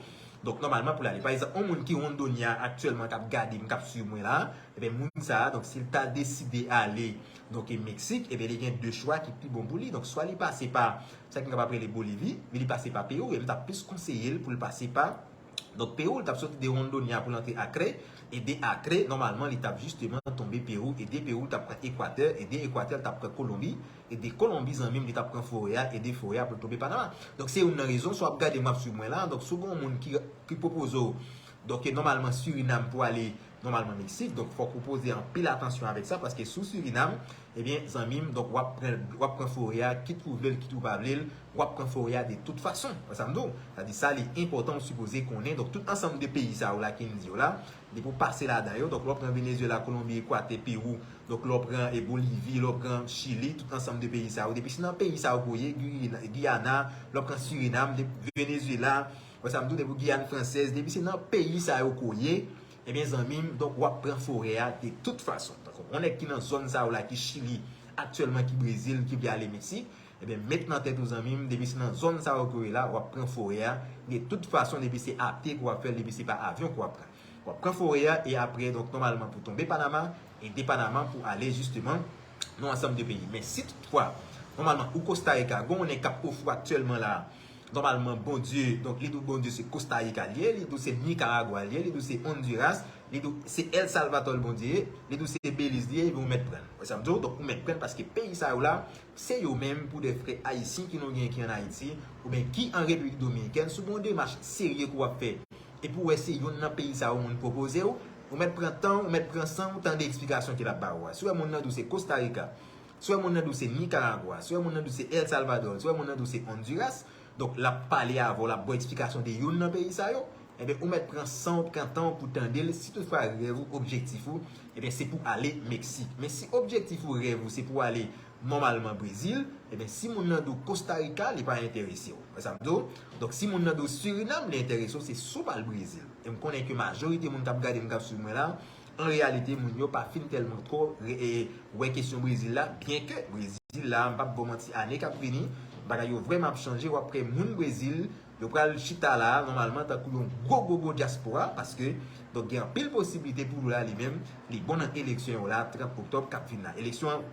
Donk, nòmalman, pou l ale. Pa egzanp, yon moun ki Rondônia aktyèlman k ap gade m, k ap swiv mwen la, ebyen, moun sa a, donk, si l ta deside ale, donk, e Meksik, ebyen, li gen de chwa ki pi bon pou li. Donk, swa li pase pa, sa ki n kapab rele Bolivi, men li pase pa Pewou, e m t ap plis konseye l pou l pase pa, donk, Pewou, li t ap soti de Rondônia pou l antre Acre, e de Acre, nòmalman, li t ap jisteman tonbe Pewou, e de Pewou, li t ap pran Ekwatè, e de Ekwatè, li t ap pran Kolonbi, e de Kolonbi, zanmi m, li t ap pran forè a, e de forè a pou l tonbe Panama. Donk, se youn nan rezon, si w ap gade m, w ap swiv mwen la, donk, si w gen yon moun ki, ki pwopoze w Donk, nòmalman, Surinam pou ale nòmalman Meksik. Donk, fòk ou poze anpil atansyon avèk sa, paske sou Surinam, ebyen, zanmi m, donk, w ap pran, w ap pran forè a, kit ou vle l, kit ou pa vle l, w ap pran forè a de tout fason. Wè sa m di w? Sa di sa, li enpòtan, ou sipoze konnen. Donk, tout ansanm de peyi sa yo la ki m di yo la, depi w pase ladan yo, donk, lè w pran Venezuela, Kolonbi, Ekwatè, Pewou, donk, lè w pran, e, Bolivi, lè w pran Chili, tout ansanm de peyi sa yo, depi se nan peyi sa yo ke w ye, Guyana, Guyana, lè w pran Surinam, de-, Venezuela, wè sa m di w, depi w Giyàn fransèz, depi se nan peyi sa yo ke w ye, ebyen, zanmi m, donk, w ap pran forè a de tout fason. Tankou yon nèg ki nan zòn sa yo la, ki Chili, aktyèlman, ki Brezil, ki vle ale Meksik, ebyen, met nan tèt ou, zanmi m, depi se nan zòn sa yo ke w ye la, w ap pran forè a de tout fason, depi se a pye ke w ap fè l, depi se pa avyon ke w ap pran. W ap pran forè a, e apre, donk, nòmalman, pou tonbe Panama, e de Panama pou ale, jisteman, nan ansanm de peyi. Men si toutfwa, nòmalman, ou Costa Rica, gen yon nèg k ap ofri w aktyèlman la, nòmalman, Bondye, donk, li di w Bondye se Costa Rica l ye, li di w se Nicaragua l ye, li di w se Honduras, li di w se El Salvador Bondye ye, li di w se Belize li ye, ebyen, ou mèt pran l. Wè sa m di w? Donk, ou mèt pran l paske peyi sa yo la, se yo menm pou de frè ayisyen ke nou gen ki ann Ayiti, oubyen ki an Repiblik Dominikèn, si w gen yon demach serye ke w ap fè, epi w wè se youn nan peyi sa yo moun pwopoze w, ou mèt pran tan w, ou mèt pran san w, tande eksplikasyon ke l ap ba ou a. Si w wè moun nan di w se Costa Rica, si w wè moun nan di w se Nicaragua, si w wè moun nan di w se El Salvador, si w wè moun nan di w se Honduras, donk, l ap pale avè w, l ap ba w eksplikasyon de youn nan peyi sa yo, ebyen, ou mèt pran san w, pran tan w pou tande l, si toutfwa rèv ou, objektif ou, ebyen, se pou ale Meksik. Men si objektif ou, rèv ou, se pou ale nòmalman Brezil, ebyen, si moun nan di w Costa Rica, li pa enterese w. Wè sa m di w? Donk, si moun nan di w Surinam, li enterese w, se si w pa al Brezil. E m konnen ke majorite moun k ap gade m, k ap swiv mwen la, an reyalite, moun yo pa fin tèlman twò re-, e, wè kesyon Brezil la, byenke Brezil la, m p ap ba w manti, ane k ap vini, bagay yo vrèman ap chanje, w ap wè moun Brezil, yo pral chita la, nòmalman, tankou yon gwo, gwo, gwo dyaspora, paske, donk, gen anpil posiblite pou Lula li menm, li bon nan eleksyon yo la, trant oktòb k ap vin la. Eleksyon an,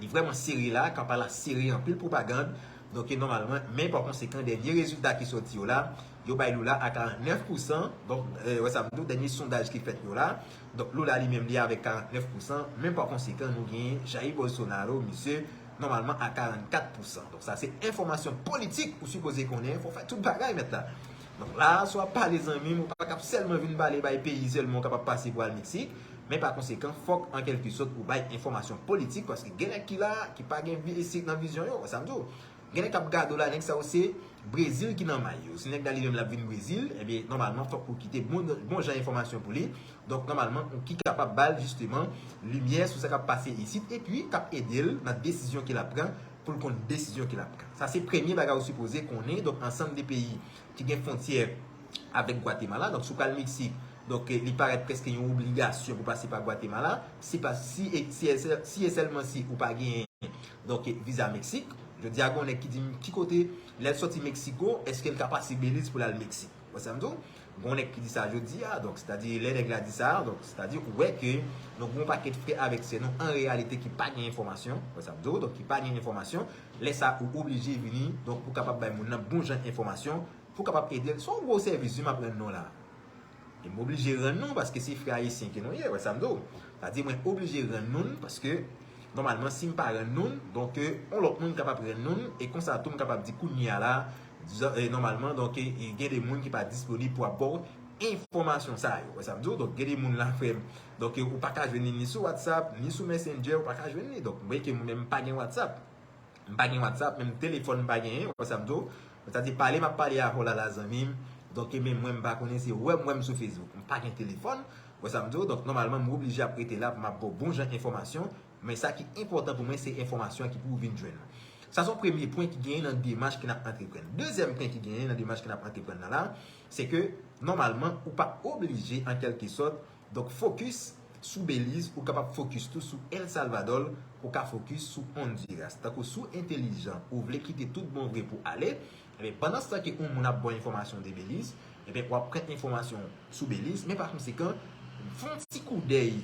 li vrèman sere la, kanpay la sere, anpil pwopagann, donk, nòmalman, men pa konsekan, dènye rezilta ki sòti yo la, yo bay Lula a karannèf pousan, donk, e, wè sa m di w, dènye sondaj ki fèt yo la, donk, Lula li menm, li avèk karannèf pousan, men pa konsekan, nou genyen Jair Bolsonaro, misye, nòmalman a karannkat pousan. Donk, sa se enfòmasyon politik ou sipoze konnen, fò w fè tout bagay mèt la. Donk, la, si w ap pale zanmi m, ou pa ka sèlman vin pale bay peyi sèlman ou kapab pase pou al Meksik, men pa konsekan, fòk an kèlke sòt ou bay enfòmasyon politik, paske gen nèg ki la, ki pa gen vi-, si nan vizyon yo, wè sa m di w. Gen nèg k ap gade w la, nèg sa yo se Brezil ki nan may yo. Si nèg la li menm l ap vin Brezil, ebyen, nòmalman, fòk ou kite bon, bon jan enfòmasyon pou li. Donk, nòmalman, ou ki kapab ba l, jisteman, limyè sou sa k ap pase isit, epi k ap ede l nan desizyon ke l ap pran, pou l konn desizyon ke l ap pran. Sa se premye bagay ou sipoze konnen. Donk, ansanm de peyi ki gen fwontyè avèk Gwatemala. Donk, si w pral Meksik, donk, li parèt prèske yon obligasyon pou pase pa Gwatemala. Si pa, si e, si e sèl-, si e sèlman si ou pa genyen, donk, viza Meksik. Jodi a, gen yon nèg ki di m, ki kote, lè l sòti Meksiko, èske l ka pase Beliz pou l al Meksik? Wè sa m di w? Gen yon nèg ki di sa jodi a, donk, sètadi, lè nèg la di sa, donk, sètadi, ou wè ke, donk, gen yon pakèt frè avèk sè nou, an reyalite, ki pa gen enfòmasyon, wè sa m di w, donk, ki pa gen enfòmasyon, lè sa, ou oblije vini, donk, pou kapab bay moun nan bon jan enfòmasyon, pou kapab ede l, se yon gwo sèvis, wi, m ap rann nou la. E m oblije rann nou, paske se frè ayisyen ke nou ye, wè sa m di w. Sètadi, mwen oblije rann nou l, paske, nòmalman, si m pa rann nou l, donk, yon lòt moun kapab rann nou l, e konsa tou, m kapab di kounye a la, Dizon, e, nòmalman, donk, e, e, gen de moun ki pa disponib pou ap ba w enfòmasyon sa yo. Wè sa m di w? Donk, gen de moun la, frè m. Donk, e, ou pa ka jwenn li ni sou WhatsApp, ni sou Messenger, ou pa ka jwenn li. Donk, mwen ke mwen menm m pa gen WhatsApp. M pa gen WhatsApp, menm telefòn m pa genyen, wè sa m di w? Sètadi, pale m ap pale avè w la, la, zanmi m. Donk, e, men mwen, m pa konnen, se wè m wè m sou Facebook. M pa gen telefòn, wè sa m di w? Donk, nòmalman, m oblije ap rete la pou m ap ba w bon jan enfòmasyon. Men sa ki enpòtan pou mwen, se enfòmasyon an ki pou w vin jwenn. Sa se yon premye pwen ki genyen nan demach ke n ap antreprann. Dezyèm pwen ki genyen nan demach ke n ap antreprann nan la, se ke, nòmalman, ou pa oblije, an kèlke sòt, donk, fokis sou Beliz, ou kapab fokis tou sou El Salvador, ou ka fokis sou Honduras. Tankou si w entelijan, ou vle kite tout bon vre pou ale, Ebyen, pandan se tan ke yon moun ap ba w enfòmasyon de Beliz, ebyen, w ap pran enfòmasyon sou Beliz, men pa konsekan, fè yon ti koudèy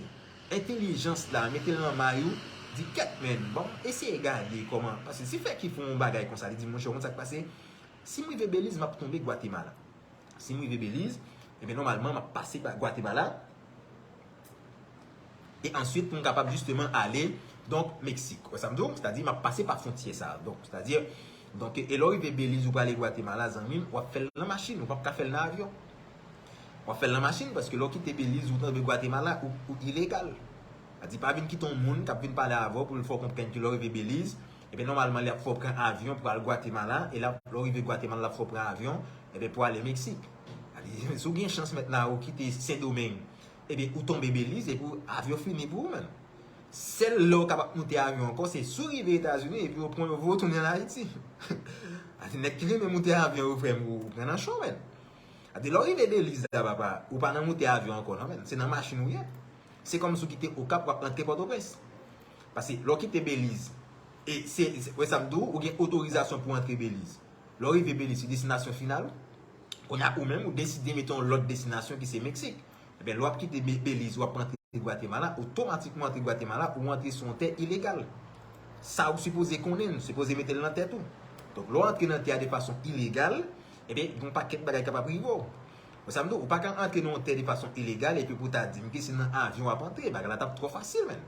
entèlijans la, mete l nan may ou, di, "Kèt, men, ban m eseye gade kòman." Paske si frè ki fè yon bagay konsa, li di, "Monchè, ou konn sa k pase? Si m rive Beliz, m ap tonbe Gwatemala. Si m rive Beliz, ebyen, nòmalman, m ap pase pa Gwatemala." E answit, pou m kapab jisteman ale, donk, Meksik. Wè sa m di w? Sètadi, m ap pase pa fwontyè sa a. Donk, sètadi, donk, e lè w rive Beliz, ou prale Gwatemala, zanmi m, w ap fè l nan machin, ou p ap ka fè l nan avyon. w ap fè l nan machin, paske lè w kite Beliz, ou tonbe Gwatemala, ou, ou ilegal. Sa di, pa vin kite yon moun k ap vin pale avè w pou l fè w konprann ke lè w rive Beliz, ebyen, nòmalman, li ap fè w pran avyon pou al Gwatemala, e l ap, lè w rive Gwatemala, l ap fè w pran avyon, ebyen, pou ale Meksik. Sa di, si w gen chans mentnan, ou kite Sendomeng, ebyen, ou tonbe Beliz, epi avyon fini pou ou, menm. Sèl lè w kapab moute avyon ankò, se si w rive Etazini, epi yo pran yo voye w tounen Ayiti. Sa di, nèg ki renmen moute avyon, yo, frè m, ou pran nan cho, menm. Sa di, lè w rive Beliz la, papa, ou pa nan moute avyon ankò, non, menm. Se nan machin ou ye. Se kòmsi w kite Okap, w ap antre Pòtoprens. Paske lè w kite Beliz, e se, se, wè sa m di w, ou gen otorizasyon pou antre Beliz. Lè w rive Beliz, se destinasyon final ou. Kounye a, ou menm, ou deside mete yon lòt destinasyon ki se Meksik. Ebyen, lè w ap kite Be-, Beliz, w ap antre Gwatemala, otomatikman antre Gwatemala, ou antre sou yon tè ilegal. Sa ou sipoze konnen, ou sipoze mete l nan tèt ou. Donk, lè w antre nan tè a de fason ilegal, ebyen, gen yon pakèt bagay kapab rive w. Wè sa m di w, ou pa ka antre nan yon tè de fason ilegal epi pou w ta di m ke se nan avyon w ap antre, bagay la t ap twò fasil, menm.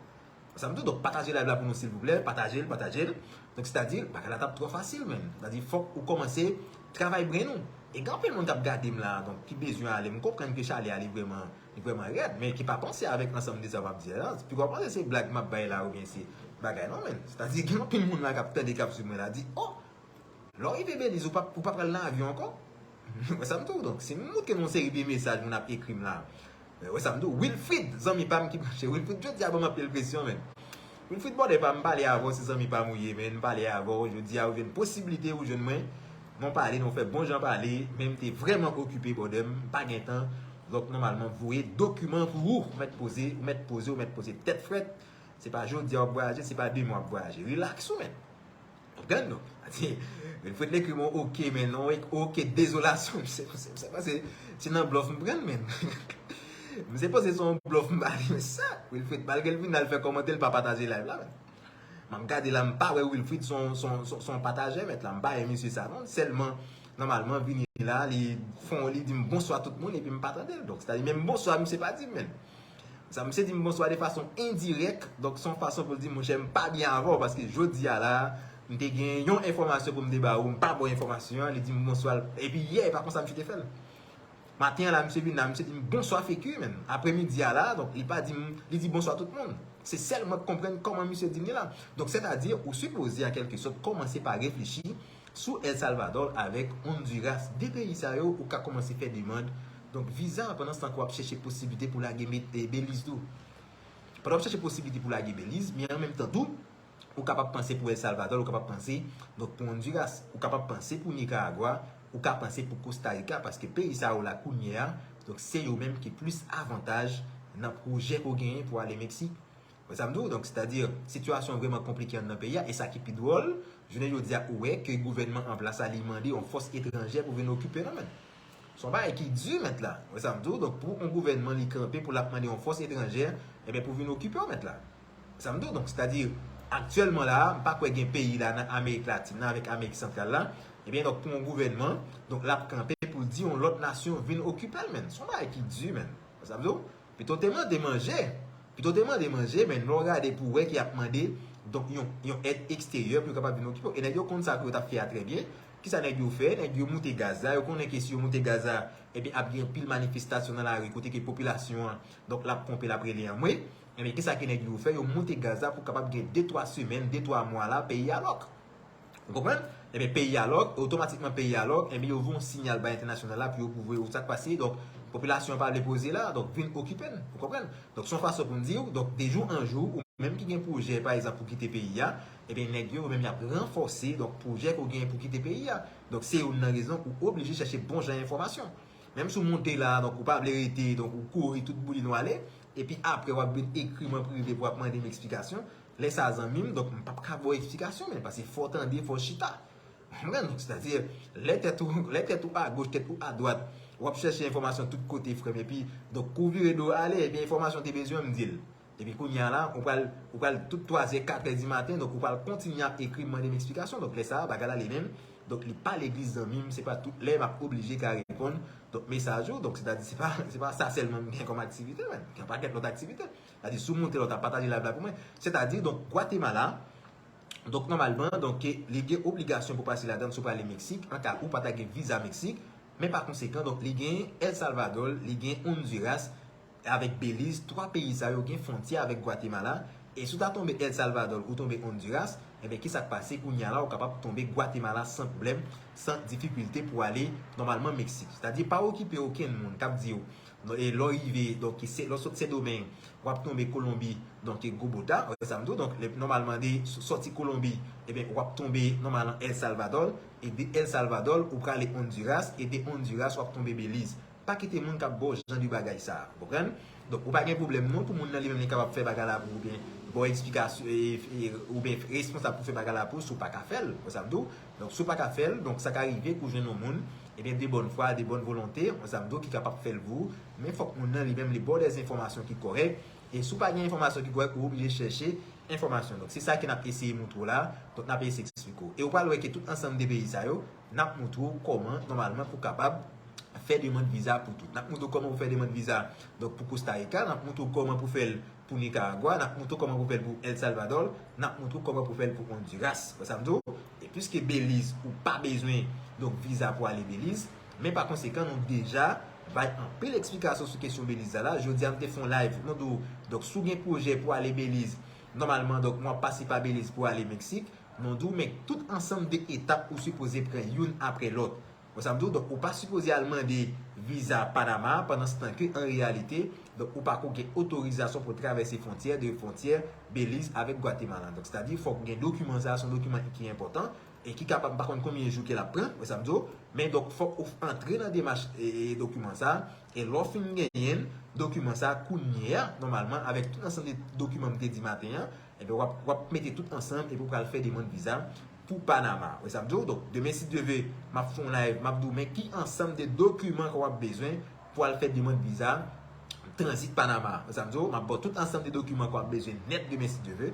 Sa m di w, donk pataje live la pou nou silvouplè, pataje l, pataje l. Donk sètadi, bagay la t ap twò fasil, menm. Sètadi, fòk ou kòmanse travay brenn ou. E gen anpil moun k ap gade m la, donk ki bezwen ale. M konprann ke chalè a li vrèman, li vrèman rèd, men ki pa panse avèk ansanm de sa m ap di a. Piko panse se blag m ap bay la oubyen se bagay non, menm. Sètadi, gen anpil moun la k ap tande, k ap swiv mwen la, di, oh, lè w rive Beliz, ou pa, ou pa pral nan avyon ankò? Wè sa m di w, donk, si m montre nou yon seri de mesaj moun ap ekri m la, wè sa m di w, Wilfrid, zanmi pa m ki branche. Wilfrid, jodi a ban m anpil presyon, menm. Wilfrid, brother pa m, m pale avè w, se zanmi pa m ou ye, menm. M pale avè w, jodi a ou jwenn posiblite, ou jwenn mwen. Nou pale, nou fè bon jan pale, men m te vrèman okipe, brother, m pa gen tan. Donk, nòmalman, voye dokiman pou ou, ou mèt poze, ou mèt poze, ou mèt poze tèt frèt. Se pa jodi a w ap vwayaje, se pa demen w ap vwayaje. Relax ou, menm. Konprann nou? Wilfred l ekri mwen, ok, men non, ok, dezolasyon, misye, misye, misye panse se nan blòf m pran l, menm. Misye panse se yon blòf m ba li, men sa, Wilfred, malgre l vin la, l fè kòmantè, l pa pataje live la, menm. M ap gade la, m pa wè Wilfred se yon, se yon, se yon, se yon patajè, mèt la, m pa wè misye sa, non, sèlman, nòmalman, vini la, li fon, li di m bonswa tout moun, epi m pa tande l. Donk, sètadi, menm bonswa, misye pa di m, menm. Sa, misye di m bonswa de fason endirèk, donk se yon fason pou l di, monchè, m pa byen avè w, paske jodi a la, m te gen yon enfòmasyon pou m te ba ou, m pa ba w enfòmasyon an, li di m bonswa, epi yè, e pa konsa misye te fè l. Maten an la, misye vin la, misye di m bonswa Feki, menm. Apremidi a la, donk, li pa di m, li di bonswa tout moun. Se sèl mwen k konprann kòman misye di m li la. Donk, sètadi, ou sipoze, an kèlkesòt, kòmanse pa reflechi sou El Salvador avèk Honduras. De peyi sa yo, ou ka kòmanse fè demann, donk, viza, pandan se tan ke w ap chèche posiblite pou lage Be-, e, Beliz tou. Pandan w ap chèche posiblite pou lage Beliz, men an menm tan tou, ou kapab panse pou El Salvador, ou kapab panse, donk, pou Honduras, ou kapab panse pou Nicaragua, ou ka panse pou Costa Rica, paske peyi sa yo la kounye a, donk, se yo menm ki plis avantaj nan pwojè ke w genyen pou ale Meksik. Wè sa m di w? Donk, sètadi, sitiyasyon vrèman konplike anndan peyi a, e sa ki pi dwòl, jounen jodi a, ou wè ke gouvènman an plas la, li mande yon fòs etranjè pou vin okipe nou, menm. Se yon bagay ki di, mèt la. Wè sa m di w? Donk, pou yon gouvènman, li kanpe, pou l ap mande yon fòs etranjè, ebyen, pou vin okipe w, mèt la. Wè sa m di w? Donk, sètadi, aktyèlman la, m pa kwè gen peyi la nan Amerik Latin nan, avèk Amerik Santral la, ebyen, donk, pou yon gouvènman, donk, l ap kanpe pou l di yon lòt nasyon vin okipe l, menm. Se yon bagay ki di, menm. Wè sa m di w? Pito te mande manje. Pito te mande manje, men lè w gade pou w wè ke y ap mande, donk, yon, yon èd eksteryè pou yo kapab vin okipe w. E nèg yo konn sa ke yo t ap fè a trè byen. Kisa nèg yo fè? Nèg yo moute gaz la. Yo konnen ke si yo moute gaz la, ebyen, ap gen anpil manifestasyon nan lari kote ke popilasyon an, donk, l ap konpe, l ap rele anmwe. Ebyen, kisa ke nèg yo fè? Yo moute gaz la pou kapab gen de, twa semèn, de, twa mwa la, peyi a lòk. Ou konprann? Ebyen, peyi a lòk, otomatikman peyi a lòk, ebyen, yo voye yon siyal bay entènasyonal la pou yo, pou voye w sa k pase. Donk, popilasyon an pa vle poze la, donk, vin okipe n. Ou konprann? Donk, se yon fason pou n di w, donk, de jou an jou, ou menm ki gen pwojè, pa egzanp, pou kite peyi a, ebyen, nèg yo, yo menm, y ap ranfòse, donk, pwojè ke w genyen pou kite peyi a. Donk, se youn nan rezon ou oblije chèche bon jan enfòmasyon. Menm si w monte la, donk, ou pa vle rete, donk, ou kouri tout boulin ou ale, epi apre, w ap vin ekri m an prive pou w ap mande m eksplikasyon. Lè sa a, zanmi m, donk, m p ap ka ba w eksplikasyon, men, paske fò w tande, fò w chita. Ou konprann? Donk, sètadi, lè tèt ou, lè tèt ou agoch, tèt ou adwat, w ap chèche enfòmasyon tout kote, frè m, epi, donk, kou w vire do w ale, ebyen, enfòmasyon w te bezwen, m di l. Epi kounye a la, ou pral, ou pral tout twa zè, kat è di maten, donk, ou pral kontinye ap ekri m, mande m eksplikasyon. Donk, lè sa a, bagay la li menm, donk, li pa legliz, zanmi m, se pa tout lè m ap oblije ka reponn, donk, mesaj ou. Donk, sètadi, se pa, se pa sa sèlman m gen kòm aktivite, men. Gen yon pakèt lòt aktivite. Sètadi, si w monte la, w ta pataje live la pou mwen. Sètadi, donk, Gwatemala, donk, nòmalman, donk, ke li gen obligasyon pou pase ladan l si w prale Meksik, an ka ou pa ta gen viza Meksik, Men pa konsekan, donk, li gen El Salvador, li gen Honduras, avèk Beliz, twa peyi sa yo gen fwontyè avèk Gwatemala. E si w ta tonbe El Salvador ou tonbe Honduras, enben, ki sa k pase? Kounye a la, ou kapab tonbe Gwatemala san pwoblèm, san difikilte pou ale nòmalman Meksik. Sètadi, pa okipe okenn moun k ap di w, non, e lè w rive, donk, se, lè w sot Sendomeng, w ap tonbe Kolonbi, donk, e Gobota, wè sa m di w. Donk, lè, nòmalman, de s-, sòti Kolonbi, ebyen, w ap tonbe nòmalman El Salvador, e de El Salvador, ou prale Honduras, e de Honduras, w ap tonbe Beliz. Pa kite moun k ap ba w jan de bagay sa a, w konprann? Donk, ou pa gen pwoblèm non pou moun nan li menm li kapab fè bagay la pou ou, oubyen ba w eksplikasyon, e, e, oubyen responsab pou fè bagay la pou ou, si w pa ka fè l, wè sa m di w. Donk, si w pa ka fè l, donk, sa ka rive pou w jwenn yon moun, ebyen, de bòn fwa, de bòn volonte, wè sa m di w, ki kapab fè l pou ou, men fòk moun nan li menm li ba w dè enfòmasyon ki kòrèk, e si w pa gen enfòmasyon ki kòrèk, ou oblije chèche enfòmasyon. Donk, se sa ke n ap eseye moutre w la, donk, n ap eseye eksplike w. E ou pral wè ke tout ansanm de peyi sa yo, n ap moutre w kòman, nòmalman, pou w kapab fè demann viza pou tout. N ap moutre w kòman pou fè demann viza, donk, pou Costa Rica, n ap moutre w kòman pou fè l pou Nicaragua, n ap moutre w kòman pou fè l pou El Salvador, n ap moutre w kòman pou fè l pou Honduras. Wè sa m di w? E piske Beliz, ou pa bezwen, donk, viza pou ale Beliz, men pa konsekan, nou deja bay anpil eksplikasyon sou kesyon Beliz la la. Jodi a, m te fè yon live, nou di w, donk, si w gen pwojè pou ale Beliz, nòmalman, donk, w ap pase pa Beliz pou ale Meksik, nou di w, men tout ansanm de etap ou sipoze pran youn apre lòt. Wè sa m di w? Donk, ou pa sipoze al mande viza Panama, pandanstan ke, an reyalite, donk, ou pako gen otorizasyon pou travèse fwontyè, de fwontyè Beliz avèk Gwatemala. Donk, sètadi, fòk ou gen dokiman sa a, se yon dokiman ki enpòtan, e ki kapab, m pa konn konbyen jou ke l ap pran, wè sa m di w? Men, donk, fòk ou antre nan demach, e, e, dokiman sa a, e lè w fin genyen dokiman sa a, kounye a, nòmalman, avèk tout ansanm de dokiman m te di maten an, ebyen, w ap, w ap mete tout ansanm epi w pral fè demann viza pou Panama. Wè sa m di w? Donk, demen, si Dye vle, m ap fè yon live, m ap di w men ki ansanm de dokiman ke w ap bezwen pou al fè demann viza tranzit Panama. Wè sa m di w? M ap ba w tout ansanm de dokiman ke w ap bezwen nèt demen, si Dye vle.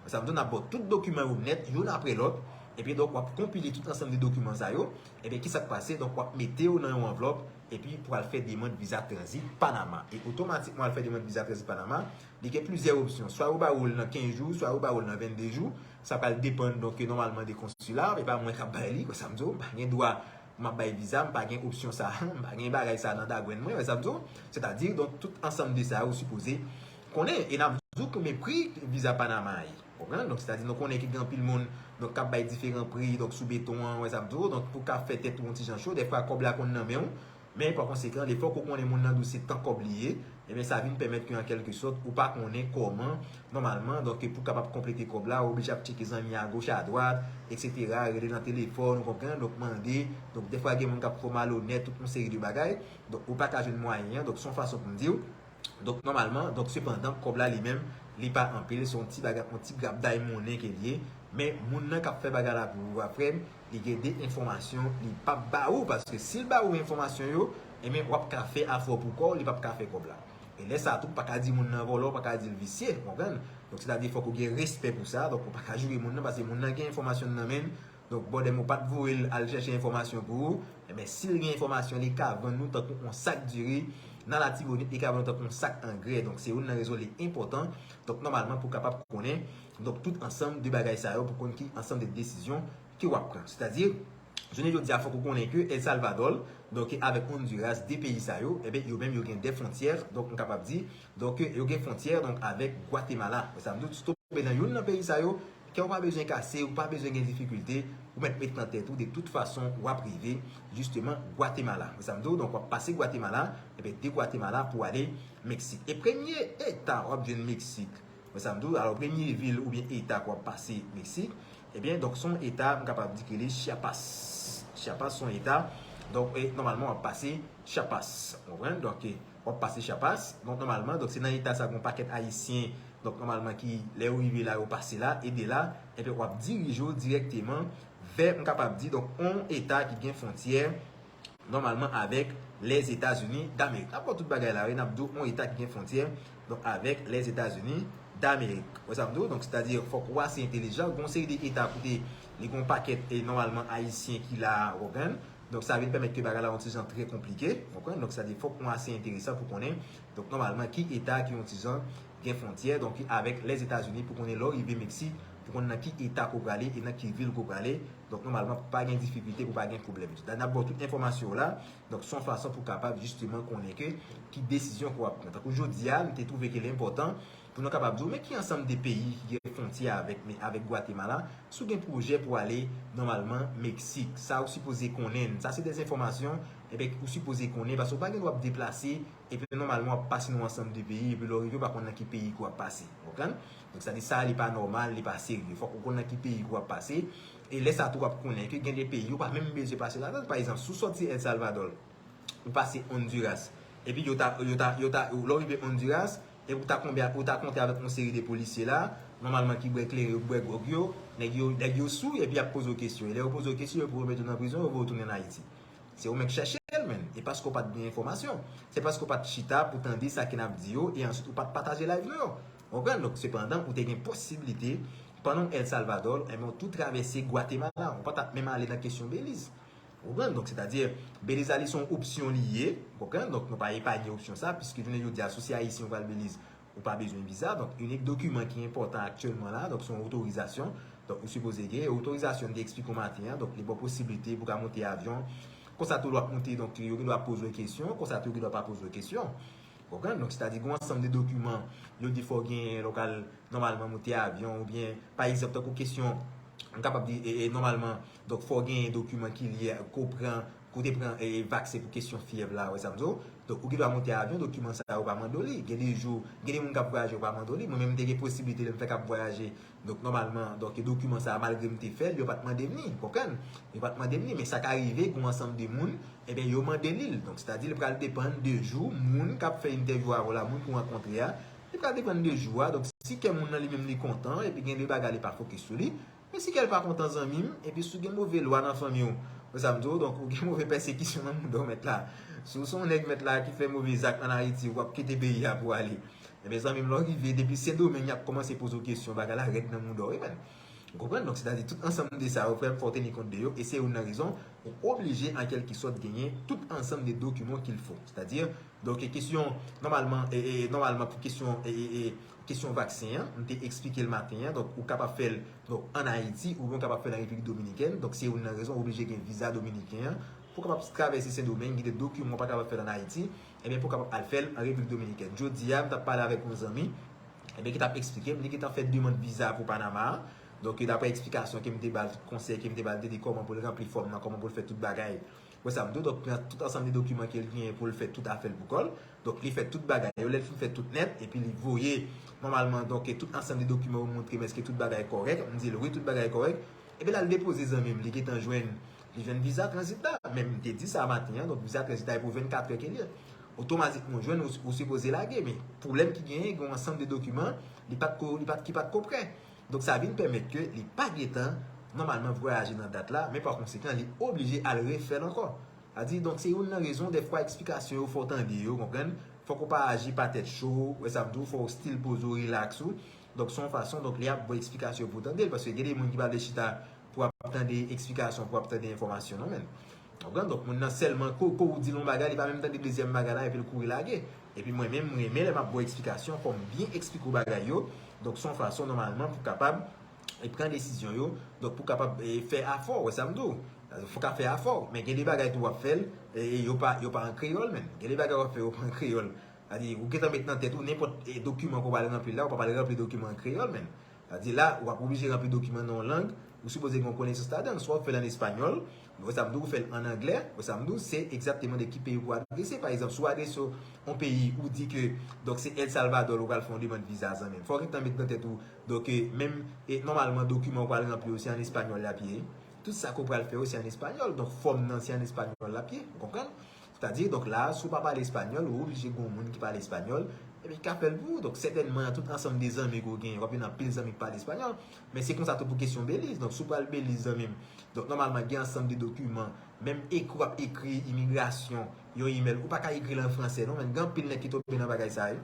Wè sa m di w? N ap ba w tout dokiman yo nèt, youn apre lòt. Epi, donk, w ap konpile tout ansanm de dokiman sa yo. Ebyen, ki sa k pase? Donk, w ap mete yo nan yon anvlòp, epi pou al fè demann viza tranzit Panama. E otomatikman, w al fè demann viza tranzit Panama, li gen plizyè opsyon. Swa yo ba ou l nan kenz jou, swa yo ba ou l nan vennde jou. Sa pral depann, donk, nòmalman de konsila, e pa mwen k ap bay li, wè sa m di w, m pa gen dwa pou m ap bay viza, m pa gen opsyon sa a, m pa gen bagay sa a nan dagwenn mwen, wè sa m di w. Sètadi, donk, tout ansanm de sa yo ou sipoze konnen, e n ap di w konbyen pri viza Panama a ye. Konprann? Donk, sètadi, nou konnen ke gen anpil moun, donk, k ap bay diferan pri, donk, sou beton an, wè sa m di w, donk, pou ka fè tèt ou yon ti jan cho, dèfwa kòb la konn nan men w, men pa konsekan, lefè ke w konnen moun nan di w se tan kòb li ye, ebyen, sa vin pèmèt ke, an kèlkesòt, ou pa konnen kòman, nòmalman, donk, pou w kapab konplete kòb la, ou oblije ap tcheke zanmi a goch, a dwat, etsetera, rele nan telefòn, ou konprann, donk, mande, donk, dèfwa gen moun k ap fè w malonèt, tout yon seri de bagay, donk, ou pa ka jwenn mwayen an, donk, se yon fason pou m di w, Donk, nòmalman, donk, sepandan, kòb la li menm, li pa anpil, se yon ti bagay, yon ti grapday monnen ke l ye. Men, moun nan k ap fè bagay la pou ou a, frè m, li gen de enfòmasyon, li p ap ba ou, paske si l ba ou enfòmasyon yo, ebyen, w ap ka fè afè w pou kò w, li p ap ka fè kòb la. E lè sa a tou, pa ka di moun nan vòlò, pa ka di l visye, w konprann? Donk, sètadi, fòk ou gen respè pou sa, donk, ou pa ka joure moun nan, paske moun nan gen enfòmasyon nan men l, Donk, bòdèm ou pa t voye l al chèche enfòmasyon pou ou, enben, si l gen enfòmasyon, li ka vann ou tankou yon sak diri nan Latibonit, li ka vann ou tankou yon sak angrè. Donk, se youn nan rezon li enpòtan. Donk, nòmalman, pou w kapab konnen, donk, tout ansanm de bagay sa yo, pou konn ki ansanm de desizyon ke w ap pran. Sètadi, jounen jodi a, fòk ou konnen ke El Salvador, donk, avèk Honduras, de peyi sa yo, enben, yo menm, yo gen de fwontyè, donk, m kapab di, donk, yo gen fwontyè, donk, avèk Gwatemala. Sa vle di, si w tonbe nan youn nan peyi sa yo, kè w pa bezwen kase, ou pa bezwen gen difikilte, ou mèt met nan tèt ou, de tout fason, w ap rive, jisteman, Gwatemala. Wè sa m di w? Donk, w ap pase Gwatemala, epi de Gwatemala pou ale Meksik. E premye eta w ap jwenn Meksik. Wè sa m di w? Alò, premye vil oubyen eta k w ap pase Meksik, ebyen, donk, se yon eta, m kapab di ke li Chiapas. Chiapas se yon eta. Donk, e, nòmalman, w ap pase Chiapas. Ou konprann? Donk, e, w ap pase Chiapas. Donk, nòmalman, donk, se nan eta sa, gen yon pakèt Ayisyen, donk, nòmalman, ki, lè yo rive la, yo pase la, e de la, epi w ap dirije w dirèkteman vè, m kapab di, donk, yon eta ki gen fwontyè, nòmalman, avèk Lèzetazini Damerik. N ap wè tout bagay la, wi, n ap di w, yon eta ki gen fwontyè, donk, avèk Lèzetazini Damerik. Wè sa m di w? Donk, sètadi, fòk ou ase entèlijan. Gen yon seri de eta kote li gen yon pakèt, e, nòmalman, Ayisyen ki la, ou konprann? Donk, sa vin pèmèt ke bagay la yon ti jan trè konplike, w konprann? Donk, sa di fòk nou ase enteresan pou konnen, donk, nòmalman, ki eta ki yon ti jan gen fwontyè, donk, avèk Lèzetazini, pou konnen lè w rive Meksik, pou konnen nan ki eta ke w prale e nan ki vil ke w prale, Donk, nòmalman, pa gen difikilte pou pa gen pwoblèm. N ap ba w tout enfòmasyon yo la. Donk, se yon fason pou kapab jisteman konnen ke ki desizyon ke w ap pran. Tankou jodi a, m te twouve ke l enpòtan pou nou kapab di w, men ki ansanm de peyi ki gen fwontyè avèk, avèk Gwatemala, si w gen pwojè pou ale nòmalman Meksik, sa ou sipoze konnen. Sa se de enfòmasyon, ebyen, ou sipoze konnen, paske ou pa gen dwa ap deplase, epi nòmalman w ap pase nan yon ansanm de peyi, epi lè w rive, ou pa konn nan ki peyi ke w ap pase. Ou konprann? Donk, sa di sa, li pa nòmal, li pa serye. Fòk ou konn nan ki peyi ke w ap pase. E lè sa tou, w ap konnen ke gen de peyi, ou pa menm bezwen pase ladan l. Pa egzanp, si w sòti El Salvador, ou pase Honduras. Epi yo ta, yo ta, yo ta, lè w rive Honduras, epi ou ta konbe, ou ta kontre avèk yon seri de polisye la, nòmalman ki bwè kleren, yo bwè gwòg yo, nèg yo, nèg yo sou, epi y ap poze w kesyon. E lè yo poze w kesyon, yo pou yo mete w nan prizon, yo voye w tounen Ayiti. Se ou menm k chèche l, menn. E paske w pa t gen enfòmasyon. Se paske w pa t chita pou tande sa ke n ap di yo, e answit ou pa t pataje live nou yo. Ou konprann? Donk, sepandan, ou te gen posiblite, pandan w El Salvador, enben, w tou travèse Gwatemala. Ou pa t ap menm ale nan kesyon Beliz. Ou konprann? Donk, sètadi, Beliz la, li se yon opsyon li ye. Ou konprann? Donk, nou pa epanye opsyon sa, piske jounen jodi a, si w se Ayisyen, ou pral Beliz, ou pa bezwen viza. Donk, inik dokiman ki enpòtan aktyèlman la, donk, se yon otorizasyon. Donk, ou sipoze gen otorizasyon, m te eksplike w maten an. Donk, li ba w posiblite pou w ka monte avyon. Konsa tou, lè w ap monte, donk, yo gen dwa poze w kesyon. Konsa tou, yo gen dwa pa poze w kesyon. Ou konprann? Donk, sètadi, gen yon ansanm de dokiman, yo di fò w genyen, lè w pral nòmalman monte avyon, oubyen, pa egzanp, tankou kesyon, m kapab di, e, e, nòmalman, donk, fò w genyen dokiman ki lye, ke w pran, ke w te pran, e, e, vaksen pou kesyon fyèv la, ou wè sa m di w? Donk, ou gen dwa monte avyon, dokiman sa yo pa mande w li. Gen de jou, gen de moun k ap vwayaje, yo pa mande w li. Mwen menm, m te gen posiblite, lè m fèk ap vwayaje, donk, nòmalman, donk, dokiman sa a, malgre m te fè l, yo pa t mande m li, ou konprann? Yo pa t mande m li, men sa ka rive, gen yon ansanm de moun, ebyen, yo mande li l. Donk, sètadi, li pral depann de jou, moun k ap fè entèvyou avè w la, moun ke w rankontre a, li pral depann de jou a. Donk, si kè moun nan li menm li kontan, epi gen de bagay li pa fokis sou li, men si kè l pa kontan, zanmi m, epi si w gen move lwa nan fanmi w, ou wè sa m di w, donk, ou gen move pèsekisyon nan mouda w, mèt la. Si w se yon nèg, mèt la, ki fè move zak ann Ayiti, w ap kite peyi a pou w ale. Ebyen, zanmi m, lè w rive, depi Sendomeng, y ap kòmanse poze w kesyon, bagay la rèd nan mouda w, wi, menn. Ou konprann? Donk, sètadi, tout ansanm de sa yo, frè m, fò w teni kont de yo, e se youn nan rezon, ou oblije, an kèlkesòt, genyen tout ansanm de dokiman ke l fo. Sètadi, donk, e kesyon, nòmalman, e, e, nòmalman, pou kesyon, e, e, e, kesyon vaksen an, m te eksplike l maten an, donk, ou kapab fè l, donk, ann Ayiti, oubyen ou kapab fè l an Repiblik Dominikèn, donk, se youn nan rezon, ou oblije gen viza dominiken an, pou w kapab travèse Sendomeng, gen de dokiman ou pa kapab fè l ann Ayiti, ebyen, pou w kapab al fè l an Repiblik Dominikèn. Jodi a, m t ap pale avèk yon zanmi, ebyen, ki t ap eksplike m, li gentan fè demann viza pou Panama a. Donk, daprè eksplikasyon ke m te ba l, tout konsèy ke m te ba l, m te di kòman pou l ranpli fòm nan, kòman pou l fè tout bagay. Wè sa m di w, donk, pran tout ansanm de dokiman ke l genyen pou l fè tout afè l pou kò l. Donk, li fè tout bagay yo, lè l fin fè tout nèt, epi li voye, nòmalman, donk, tout ansanm de dokiman yo montre m èske tout bagay kòrèk. M di l, wi, tout bagay kòrèk. Epi l al depoze zanmi m, li gentan jwenn, li jwenn viza tranzit la. Men m te di sa maten an, donk viza tranzit la e pou vennkatrè ke l ye. Otomatikman, ou jwenn, ou, ou sipoze lage, men pwoblèm ki genyen, gen yon ansanm de dokiman, li pa t ko, li pa t, ki pa t ko prè. Donk, sa vin pèmèt ke li pa gentan, nòmalman, vwayaje nan dat la, men pa konsekan, li oblije al refè l ankò. Sa di, donk, se youn nan rezon, dèfwa, eksplikasyon yo, fò w tande yo, konprann? Fòk ou pa aji pa tèt cho, wè sa m di w, fò w still poze w, relax ou. Donk, se yon fason, donk, li ap ba w eksplikasyon pou w tande l, paske gen de moun ki pa vle chita pou ap tande eksplikasyon, pou ap tande enfòmasyon, non, menn. Ou konprann? Donk, moun nan sèlman, ko, ko ou di l yon bagay, li pa menm tande dezyèm bagay la, epi l kouri lage. Epi mwen menm, m renmen lè m ap ba w eksplikasyon, fò m byen eksplike w bagay yo. Donk, se yon fason, nòmalman, pou kapab e pran desizyon yo, donk pou kapab e, fè afò, wè sa m di w. Fò w ka fè afò, men gen de bagay tou w ap fè l, e, e yo pa, yo pa an kreyòl, menn. Gen de bagay w ap fè, yo pa an kreyòl. Sa di, ou gentan met nan tèt ou, nenpòt e, dokiman ke w pral ranpli la, ou pa pral ranpli dokiman an kreyòl, menn. Sa di, la, w ap oblije ranpli dokiman nan yon lang, ou sipoze gen yon konesans ladan l. Swa w fè l an espanyòl, wè sa m di w, ou fè l an anglè, wè sa m di w, se egzakteman de ki peyi w pou adrese. Pa egzanp, si w adrese yon peyi, ou di ke, donk, se El Salvador, ou pral fè yon demann viza, zanmi m. Fò w gentan met nan tèt ou, donk, e, menm, e, nòmalman, dokiman ou pral ranpli yo, se an espanyòl l ap ye. Tout sa ke w pral fè yo, se an espanyòl. Donk, fòm nan, se an espanyòl l ap ye. Ou konprann? Sètadi, donk, la, si w pa pale espanyòl, ou oblije gen yon moun ki pale espanyòl, epi ki ka fè l pou ou. Donk, sètènman, tout ansanm de zanmi ke w genyen, w ap jwenn anpil zanmi ki pale espanyòl. Men se konsa tou pou kesyon Beliz. Donk, si w pral Beliz, zanmi m, donk, nòmalman, gen ansanm de dokiman. Menm ekri, w ap ekri imigrasyon, yon imèl, ou pa ka ekri l an fransè, non, men gen anpil nèg ki tonbe nan bagay sa, wi.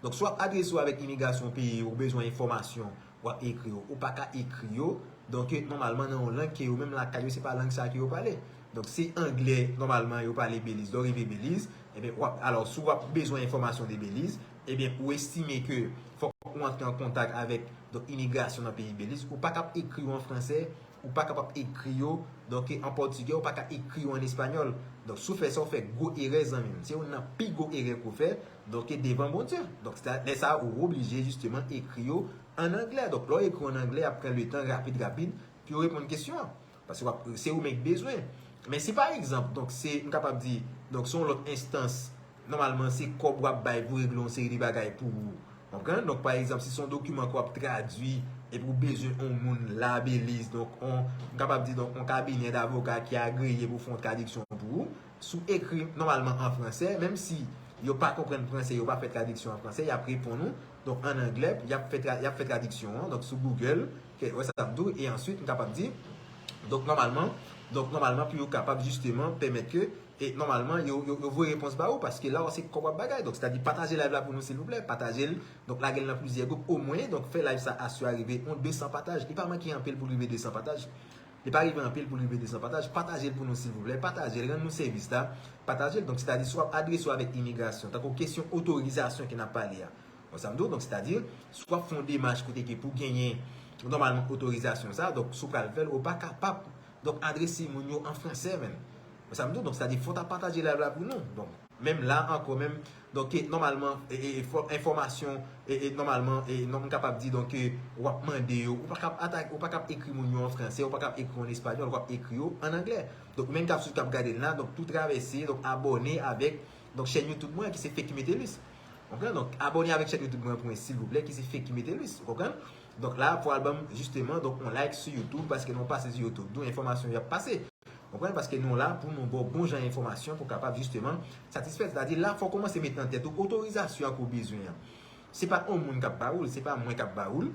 Donk, si w ap adrese w avèk imigrasyon peyi, ou bezwen enfòmasyon, w ap ekri yo. Ou pa ka ekri yo. Donk, nòmalman, nan yon lang ke yo menm lakay yo, se pa lang sa ke yo pale. Donk, si anglè, nòmalman, yo pale Beliz, lè w rive Beliz, ebyen, w ap, alò, si w ap bezwen enfòmasyon de Beliz, ebyen, ou estime ke fòk ou antre an kontak avèk, donk, imigrasyon nan peyi Beliz, ou pa ka ap ekri yo an fransè, ou pa kapab ekri yo, donk, an pòtigè, ou pa ka ekri yo an espanyòl. Donk, si w fè sa, w fè gwo erè, zanmi m. Se youn nan pi gwo erè ke w fè, donk, devan Bondye. Donk, sa- lè sa a, ou oblije, jisteman, ekri yo an anglè. Donk, lè w ekri yo an anglè, y ap pran letan rapid, rapid, pou yo reponn kesyon an. Paske w ap- se ou menm ki bezwen. Men si, pa egzanp, donk, se, m kapab di, donk, se yon lòt enstans, nòmalman, se kòb w ap bay pou regle yon seri de bagay pou ou. Konprann? Donk, pa egzanp, si se yon dokiman ke w ap tradui epi ou bezwen yon moun la Beliz, donk, on, m kapab di, donk, yon kabinè davoka ki agreye pou fè yon tradiksyon pou ou, si w ekri nòmalman an fransè, menm si yo pa konprann fransè, yo pa fè tradiksyon an fransè, y ap reponn ou, donk, an anglè, y ap fè tra- y ap fè tradiksyon an, donk, sou Google, ke- wè sa m di w, e answit, m kapab di, donk, nòmalman, donk, nòmalman, pou yo kapab jisteman pèmèt ke e nòmalman, yo, yo, yo voye repons ba ou, paske la, se kòb w ap bagay. Donk, sètadi, pataje live la pou nou, silvouplè. Pataje l. Donk, lage l nan plizyè gwoup, omwen. Donk, fè live sa aswè a rive yon de san pataj. Li pa manke anpil pou rive de san pataj. Li pa rive anpil pou rive de san pataj. Pataje l pou nou, silvouplè. Pataje l, rann nou sèvis la. Pataje l. Donk, sètadi, si w ap adrese w avèk imigrasyon, tankou kesyon otorizasyon ke n ap pale a. Wè sa m di w? Donk, sètadi, si w ap fè yon demach kote ke pou genyen, nòmalman, otorizasyon sa, donk, si w pral fè l, ou pa kapab, donk, adrese moun yo an fransè, menm. Wè sa m di w? Donk, sètadi, fò w ta pataje live la pou nou. Donk, menm la ankò, menm, donk, e, nòmalman, e, e, e, fò- enfòmasyon, e, e, nòmalman, e, non, m kapab di, donk, e, w ap mande yo, ou pa kab atake, ou pa kab ekri moun yo an fransè, ou pa kab ekri yo an espanyòl, w ap ekri yo an anglè. Donk, ou menm k ap swiv, k ap gade l la, donk, tou travèse, donk, abòne avèk, donk, chèn YouTube mwen, ki se Feki Metellus. Konprann? Donk, abòne avèk chèn YouTube mwen pou mwen, silvouplè, ki se Feki Metellus. Ou konprann? Donk, la, fò w al ban m, jisteman, donk, yon like sou YouTube, paske nou pase sou YouTube. Donk, enfòmasyon y ap pase. Konprann? Paske nou la pou nou ba w bon jan enfòmasyon pou kapab, jisteman, satisfè. Sètadi, la, fò w kòmanse met nan tèt ou otorizasyon an ke w bezwen an. Se pa yon moun k ap ba ou l, se pa mwen k ap ba ou l.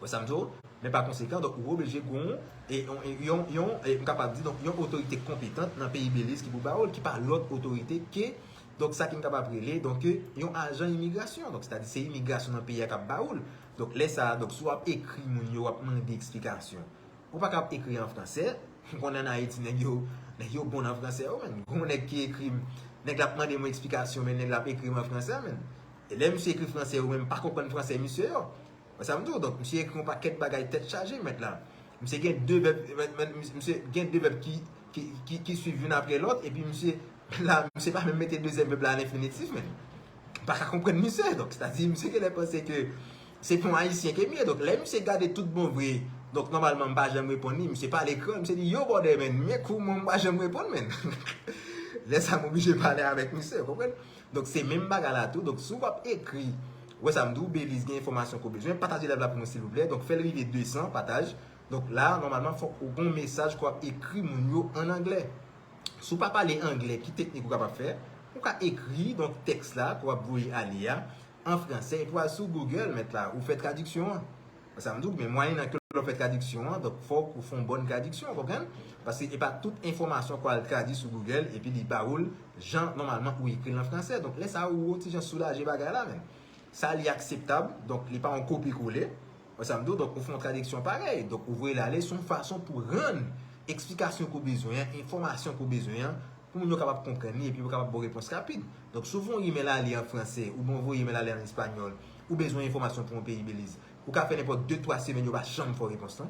Wè sa m di w? Men pa konsekan, donk, ou oblije gon, e, yon, e, yon, yon, e, m kapab di, donk, yon otorite konpetan nan peyi Beliz ki pou ba ou l, ki pa lòt otorite ke, donk, sa ke m kapab rele, donk, yon ajan imigrasyon. Donk, sètadi, se imigrasyon nan peyi a k ap ba ou l. Donk, lè sa a, donk, si w ap ekri moun yo, w ap mande eksplikasyon, ou pa kab ekri an fransè. M konnen an Ayiti, nèg yo, nèg yo bon nan fransè yo, menm. Gon nèg ki ekri m, nèg la ap mande mwen eksplikasyon, men nèg la ap ekri m an fransè, menm. E lè misye ekri fransè, ou menm pa konprann fransè misye yo. Wè sa m di w? Donk, misye ekri yon pakèt bagay tèt chaje, mèt la. Misye gen de vèb, men- men- misye gen de vèb ki, ki, ki, ki swiv youn apre lòt, epi misye, la, misye pa menm mete dezyèm vèb la a lenfinitif, menm. M pa ka konprann misye. Donk, sètadi, misye genlè panse ke se pa yon Ayisyen ke m ye. Donk, lè misye gade tout bon vre, donk, nòmalman, m pa janm reponn li. Misye pale kreyòl, misye di, "Yo, brother, man, men kou mwen, m pa janm reponn, man." Lè sa, m oblije pale avèk misye, w konprann? Donk, se menm bagay la tou. Donk, si w ap ekri, wè sa m di w, Beliz gen enfòmasyon ke w bezwen, pataje live la pou nou, silvouplè. Donk, fè l rive de san pataj. Donk, la, nòmalman, fòk ou gen yon mesaj ke w ap ekri moun yo an anglè. Si w pa pale anglè, ki teknik ou kapab fè? Ou ka ekri, donk, tèks la ke w ap voye ale a an fransè, epi w al sou Google, mèt la, ou fè tradiksyon an. Sa m di w, men mwayennan ke lè w fè tradiksyon an, donk, fòk ou fè yon bòn tradiksyon, w konprann? Paske e pa tout enfòmasyon ke w al tradui sou Google, epi li ba ou l jan, nòmalman, ou ekri l an fransè. Donk, lè sa a, ou yon ti jan soulaje bagay la, menm. Sa, li akseptab, donk, li pa yon kopi kole. Wè sa m di w? Donk, ou fè yon tradiksyon parèy. Donk, ou voye l ale, se yon fason pou rann eksplikasyon ke w bezwen an, enfòmasyon ke w bezwen an, pou moun yo kapab konprann li epi yo kapab ba w repons rapid. Donk, si w voye yon imèl ale an fransè, oubyen w voye imèl ale an espanyòl, ou bezwen enfòmasyon pou yon peyi Beliz, ou ka fè nenpòt de, twa semèn, yo pa janm fè w repons lan.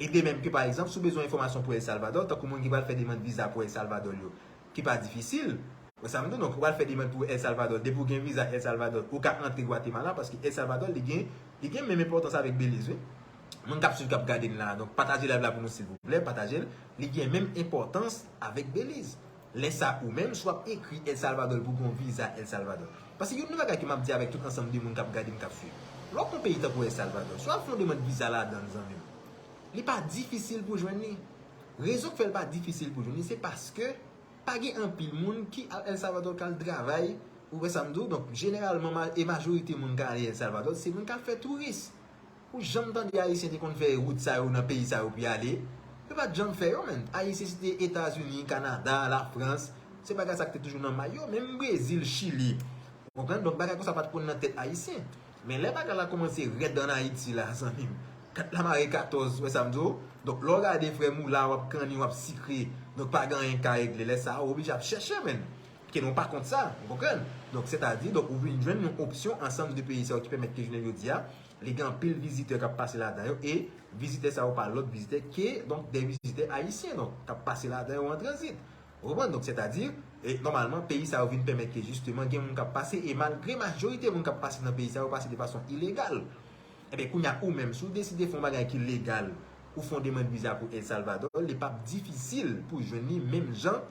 E de menm ke, pa egzanp, si w bezwen enfòmasyon pou El Salvador, tankou moun ki pral fè demann viza pou El Salvador yo, ki pa difisil, wè sa m di w, donk, ou pral fè demann pou El Salvador, depi w gen viza El Salvador, ou ka antre Gwatemala, paske El Salvador, li gen, li gen menm enpòtans avèk Beliz, wi. Moun k ap swiv, k ap gade n la, donk, pataje live la pou nou, silvouplè, pataje l. Li gen menm enpòtans avèk Beliz. Lè sa, ou menm, si w ap ekri El Salvador pou gon viza El Salvador. Paske youn nan bagay ke m ap di avèk tout ansanm de moun k ap gade m, k ap swiv, lè w ap yon peyi tankou El Salvador, si w al fè yon demann viza ladan l, zanmi m, li pa difisil pou jwenn li. Rezon k fè l pa difisil pou jwenn li, se paske pa gen anpil moun ki al El Salvador k al travay, ou wè sa m di w? Donk, jeneralman, ma- e majorite moun k ale El Salvador, se moun k al fè touris. Ou janm tande Ayisyen te konn fè wout sa yo nan peyi sa yo pou y ale? Yo pa t janm fè yo, menm. Ayisyen se te Etazini, Kanada, Lafrans. Se bagay sa ki te toujou nan may yo. Menm Brezil, Chili. Ou konprann? Donk, bagay konsa pa t konn nan tèt Ayisyen. Men lè bagay la kòmanse rèd an Ayiti la, zanmi m, kat la mare katòz, wè sa m di w? Donk, lè w gade frè m ou la, w ap kanni, w ap sikre. Donk, pa gen anyen k ka regle. Lè sa a, ou oblije ap chèche, menm. Ke nou pa kont sa, ou konprann? Donk, sètadi, donk, ou vin jwenn yon opsyon ansanm de peyi sa yo ki pèmèt ke jounen jodi a, li gen anpil vizitè k ap pase ladan yo, e vizitè sa yo pa lòt vizitè ke, donk, de vizitè ayisyen, donk, k ap pase ladan yo an tranzit. Ou konprann? Donk, sètadi, e, nòmalman, peyi sa yo vin pèmèt ke, jisteman, gen moun k ap pase, e malgre majorite moun k ap pase nan peyi sa yo pase de fason ilegal, ebyen, kounye a, ou menm, si w deside fè yon bagay ki legal, ou fè yon demann viza pou El Salvador, li p ap difisil pou jwenn li menm jan.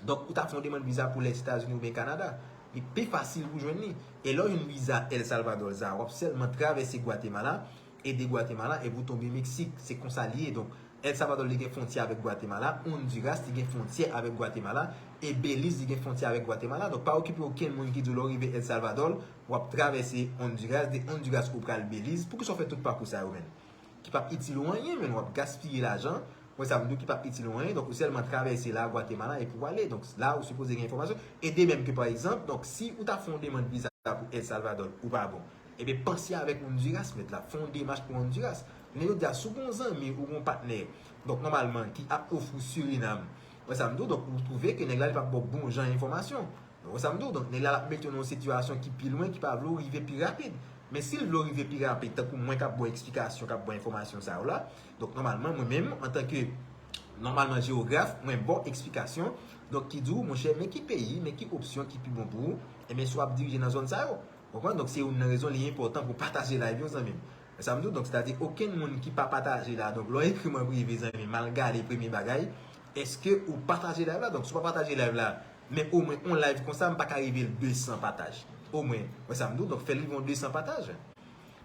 Donk, ou ta fè yon demann viza pou Lèzetazini oubyen Kanada. Li pi fasil pou jwenn li. E lè w jwenn viza El Salvador sa, w ap sèlman travèse Gwatemala, e de Gwatemala, epi w tonbe Meksik. Se konsa li ye. Donk, El Salvador li gen fwontyè avèk Gwatemala, Honduras li gen fwontyè avèk Gwatemala, e Beliz li gen fwontyè avèk Gwatemala. Donk, pa okipe okenn moun ki di w lè w rive El Salvador, w ap travèse Honduras, de Honduras ou pral Beliz. Poukisa w fè tout pakou sa yo, menm? Ki p ap itil ou anyen, menm w ap gaspiye lajan. Wè sa m di w, ki p ap itil ou anyen. Donk, ou sèlman travèse la, Gwatemala, epi w ale. Donk, la, ou sipoze gen enfòmasyon. E de menm ke, pa egzanp, donk, si ou ta fè yon demann viza pou El Salvador, ou pa bon. Ebyen, panse avèk Honduras, mèt la. Fè yon demach pou Honduras. Men yo di a, si w gen yon zanmi ou gen yon patnè, donk, nòmalman, ki ap ofri w Surinam, wè sa m di w, donk, ou twouve ke nèg la, li p ap ba w bon jan enfòmasyon. Ou wè sa m di w? Donk, nèg la, l ap mete w nan yon sitiyasyon ki pi lwen, ki pa vle w rive pi rapid. Men si l vle w rive pi rapid, tankou mwen k ap ba w eksplikasyon, k ap ba w enfòmasyon sa yo la, donk, nòmalman, mwen menm, antanke, nòmalman, jewograf, mwen ba w eksplikasyon, donk, ki di w, monchè, men ki peyi, men ki opsyon ki pi bon pou ou, ebyen, si w ap dirije nan zòn sa yo. Ou konprann? Donk, se youn nan rezon li enpòtan pou pataje live yo, zanmi m. Sa m di w, donk, sètadi, okenn moun ki pa pataje la, donk, lè w ekri m an prive, zanmi m, al gade premye bagay, èske ou pataje live la? Donk, si w pa pataje live la, men omwen yon live konsa, m pa ka rive l de san pataj. Omwen, wè sa m di w, donk, fè l rive yon de san pataj.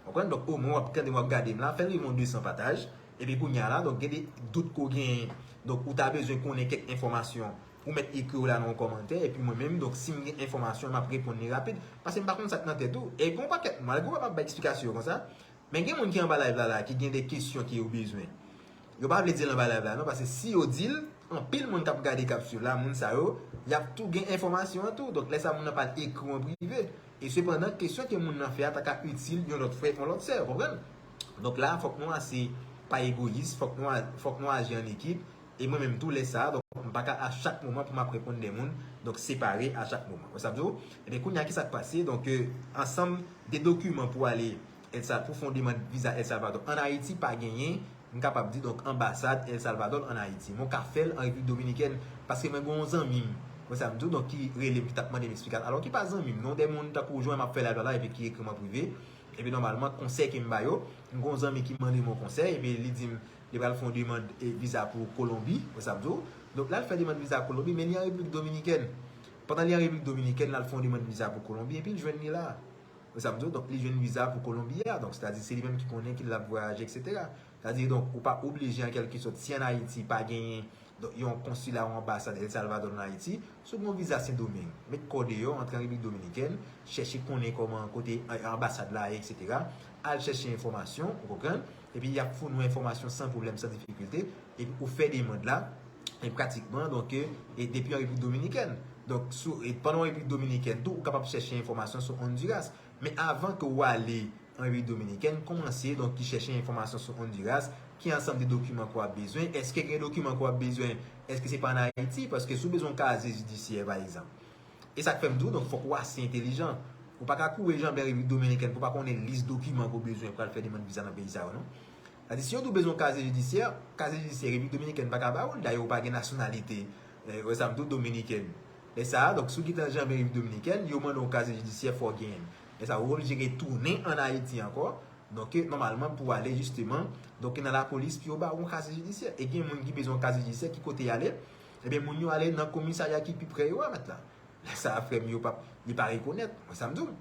Ou konprann? Donk, omwen, w ap tande m, w ap gade m la, fè l rive yon de san pataj. Epi kounye a la, donk, gen de dout ke w genyen. Donk, ou ta bezwen konnen kèk enfòmasyon. Ou mèt ekri w la nan yon kòmantè, epi mwen menm, donk, si m gen enfòmasyon, m ap reponn li rapid. Paske m pa konn sa k nan tèt ou. E gen yon pakèt, malgre w wè m ap bay eksplikasyon yo konsa, men gen moun ki anba live la, la, ki gen de kesyon ke yo bezwen. Yo pa vle di l anba live la, non, paske si yo di l, anpil moun k ap gade, k ap swiv la, moun sa yo, y ap tou gen enfòmasyon an tou. Donk, lè sa, moun nan pral ekri w an prive. E sepandan, kesyon ke moun nan fè a ta ka itil yon lòt frè, yon lòt sè, ou konprann? Donk la, fòk nou ase pa egoyis, fòk nou a-, fòk nou aji an ekip. E mwen menm tou, lè sa a, donk, m pa ka a chak moman pou m ap reponn de moun, donk, separe a chak moman. Wè sa m di w? Ebyen, kounye a, ki sa k pase? Donk, euh, ansanm de dokiman pou ale El Sa-, pou fè yon demann viza El Salvador ann Ayiti, pa genyen, m kapab di, donk, anbasad El Salvador ann Ayiti. Men w ka fè l an Repiblik Dominikèn, paske mwen gen yon zanmi m, wè sa m di w, donk, ki rele m, ki t ap mande m eksplikasyon. Alò, ki pa zanmi m, non, de moun tankou w jwenn m ap fè live la, epi ki ekri m an prive. Epi nòmalman, konsèy ke m ba yo, m gen yon zanmi ki mande m yon konsèy, epi li di m li pral fè yon demann, e, viza pou Kolonbi, wè sa m di w. Donk, l al fè demann viza Kolonbi, men li an Repiblik Dominikèn. Pandan li an Repiblik Dominikèn, l al fè yon demann viza pou Kolonbi, epi l jwenn li la. Wè sa m di w, donk, li jwenn viza pou Kolonbi a. Donk, sètadi, se li menm ki konnen ki l ap vwayaje, etsetera. Sètadi, donk, ou pa oblije, an kèlke sòt, si ann Ayiti pa genyen, donk, yon konsila, yon anbasad El Salvador ann Ayiti, si w gen yon viza Sendomeng, met kò w deyò, antre an Repiblik Dominikèn, chèche konnen kòman kote, eh, anbasad la ye, etsetera. Al chèche enfòmasyon, ou konprann? Epi y ap founi w enfòmasyon san pwoblèm, san difikilte, epi ou fè demann la, e pratikman, donk, eh, e depi an Repiblik Dominikèn. Donk, sou, e pandan w Repiblik Dominikèn tou, ou kapab chèche enfòmasyon sou Honduras. Men avan ke w ale an Repiblik Dominikèn, kòmanse, donk, ki chèche enfòmasyon sou Honduras, ki ansanm de dokiman ke w ap bezwen, èske gen dokiman ke w ap bezwen, èske se pa ann Ayiti, paske si w bezwen yon kazye jidisyè, pa egzanp. E sa k fè m di w, donk, fòk ou ase entelijan. Ou pa ka kouri janbe an Repiblik Dominikèn pou w pa konnen lis dokiman ke w bezwen pou al fè demann viza nan peyi sa yo, non. Sètadi, si yo di w bezwen yon kazye jidisyè, kazye jidisyè Repiblik Dominikèn pa ka ba ou l, dayè ou pa gen nasyonalite, eh, wè sa m di w, dominikèn. Lè sa a, donk, si w gentan janbe Repiblik Dominikèn, yo mande w yon kazye jidisyè, fò w genyen l. Lè sa a, ou oblije retounen ann Ayiti ankò. Donk, nòmalman, pou w ale, jisteman, donk, nan lapolis, pou yo ba w yon kazye jidisyè. E gen moun ki bezwen yon kazye jidisyè, ki kote y ale? Ebyen, moun yo ale nan komisarya ki pi pre yo a, mèt la. Lè sa a, frè m, yo p ap, li pa rekonèt. Wè sa m di w?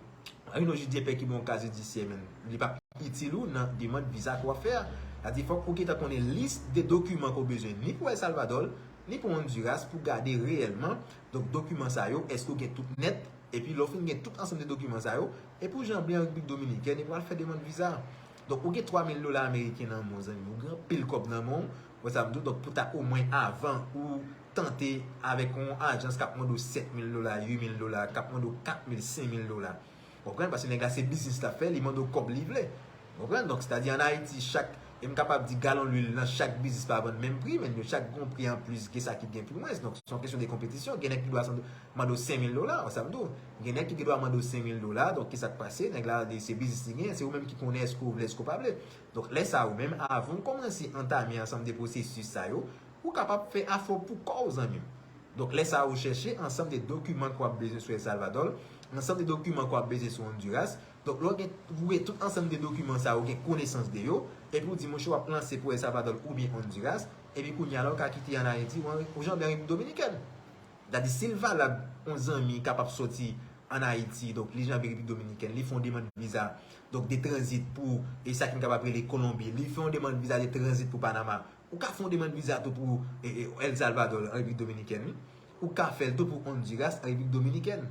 Rive yon jidyepè ki ba w yon kazye jidisyè, men li p ap itil ou nan demann viza ke w ap fè a. Sètadi, fòk ou gentan konnen lis de dokiman ke w bezwen, ni pou El Salvador, ni pou Honduras, pou gade reyèlman, donk, dokiman sa yo, èske w gen tout nèt, epi lè w fin gen tout ansanm de dokiman sa yo, epi w janbe an Repiblik Dominikèn, epi w al fè demann viza. Donk, ou gen twa mil dola ameriken nan men w, zanmi m, ou gen anpil kòb nan men w, wè sa m di w, donk, pou ta omwen avan ou tante avèk yon ajans k ap mande w sèt mil dola, uit mil dola, k ap mande w kat mil, senk mil dola. Ou konprann? Paske nèg la se biznis l ap fè, li mande w kòb li vle. Ou konprann? Donk, sètadi ann Ayiti, chak, E m kapab di galon lwil nan chak biznis pa vann menm pri, men yo chak gen yon pri anplis ke sa ki gen pi mwens. Donk, se yon kesyon de konpetisyon. Gen nèg ki dwe mande w senk mil dola, wè sa m di w. Gen nèg ki gen dwa mande w senk mil dola, donk ki sa k pase? Nèg la, se biznis li gen, se ou menm ki konnen èske w vle, èske w pa vle. Donk, lè sa a, ou menm, avan w kòmanse antame ansanm de pwosesis sa yo, ou kapab fè afè w pou kò w, zanmi m. Donk, lè sa a, ou chèche ansanm de dokiman ke w ap bezwen sou El Salvador, ansanm de dokiman ke w ap bezwen sou Honduras. Donk, lè w gen, ou gen tout ansanm de dokiman sa yo, ou gen konesans de yo, epi ou di, monchè, w ap lanse pou El Salvador oubyen Honduras, epi kounye a la, ou ka kite ann Ayiti, ou an, ou janbe an Repiblik Dominikèn. Sètadi, si l valab, yon zanmi kapab soti ann Ayiti, donk, li janbe Repiblik Dominikèn, li fè yon demann viza, donk, de tranzit pou, e sa ki n kapab rele Kolonbi, li fè yon demann viza de tranzit pou Panama, ou ka fè yon demann viza tou pou, e, e, El Salvador, an Repiblik Dominikèn, wi. Ou ka fè l tou pou Honduras, an Repiblik Dominikèn.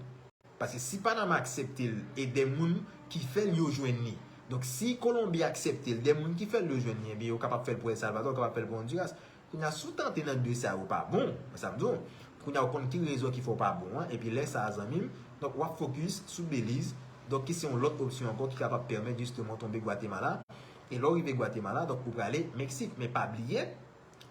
Paske si Panama aksepte l, e de moun ki fè l yo jwenn li. Donk, si Kolonbi aksepte l, de moun ki fè l yo jwenn li, ebyen, yo kapab fè l pou El Salvador, yo kapab fè l pou Honduras. Kounye a, si w tante nan de sa yo pa bon, wè sa m di w, kounye a, ou konn ki rezon ki fè w pa bon an, epi lè sa a, zanmi m, donk, w ap fokis sou Beliz, donk, ki se yon lòt opsyon ankò ki kapab pèmèt, jisteman, w tonbe Gwatemala. E lè w rive Gwatemala, donk, ou prale Meksik. Men pa bliye,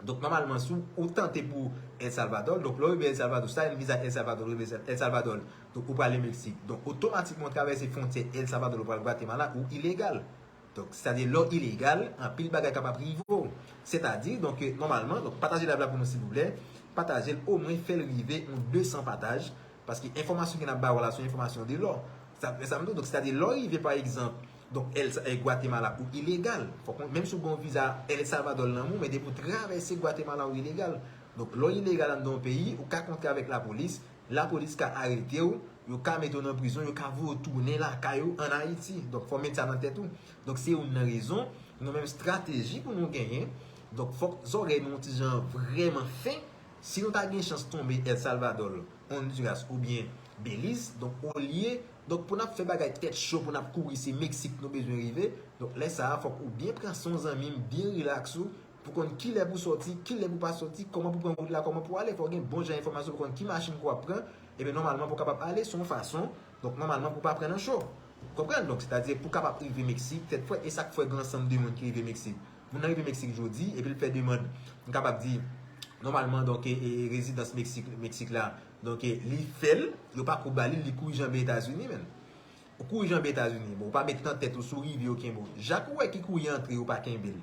donk, nòmalman, si w, ou tante pou El Salvador, donk, lè w rive El Salvador, sa, yon viza El Salvador, ou rive El Salvador, donk, ou prale Meksik. Donk, otomatikman, w travèse fwontyè El Salvador, ou pral Gwatemala, ou ilegal. Donk, sètadi, lè w ilegal, anpil bagay kapab rive w. Sètadi, donk, nòmalman, donk, pataje live la pou nou, silvouplè. Pataje l, omwen fè l rive yon de san pataj. Paske enfòmasyon ke n ap ba w la, se yon enfòmasyon de lò. Sa, sa m di w, donk, sètadi, lè w rive, pa egzanp, donk, El, eh, Gwatemala, ou ilegal. Fòk, menm si w gen yon viza El Salvador nan men w, men depi w travèse Gwatemala, ou ilegal. Donk, lè w ilegal anndan yon peyi, ou ka kontre avèk lapolis, lapolis ka arete w, yo ka mete w nan prizon, yo ka voye w tounen lakay ou ann Ayiti. Donk, fò w met sa nan tèt ou. Donk, se youn nan rezon, nou menm estrateji pou nou genyen. Donk, fòk zòrèy nou yon ti jan vrèman fen. Si nou ta gen chans tonbe El Salvador, Honduras oubyen Beliz, donk, olye, donk, pou n ap fè bagay tèt cho, pou n ap kouri, se Meksik nou bezwen rive. Donk, lè sa a, fòk ou byen pran san w, zanmi m, byen rilaks ou, pou konn kilè pou sòti, kilè pou pa sòti, kòman pou pran wout la, kòman pou ale, fò w gen bon jan enfòmasyon pou konn ki machin ke w ap pran, ebyen nòmalman pou w kapab ale se yon fason, donk nòmalman pou w pa pran nan cho. Konprann? Donk, sètadi pou w kapab rive Meksik, tèt frèt, e sa k fè gen ansanm de moun ki rive Meksik. Moun nan rive Meksik jodi, epi l fè demann, m kapab di, nòmalman, donk, e, e, rezidans Meksik, Meksik la, donk, e, li fè l, yo pa ko ba li l, li kouri janbe Etazini, menn. Ou kouri janbe Etazini, bon, ou pa met nan tèt ou si w rive yo kenbe w. Jak ou wè ki kouri antre, yo pa kenbe l.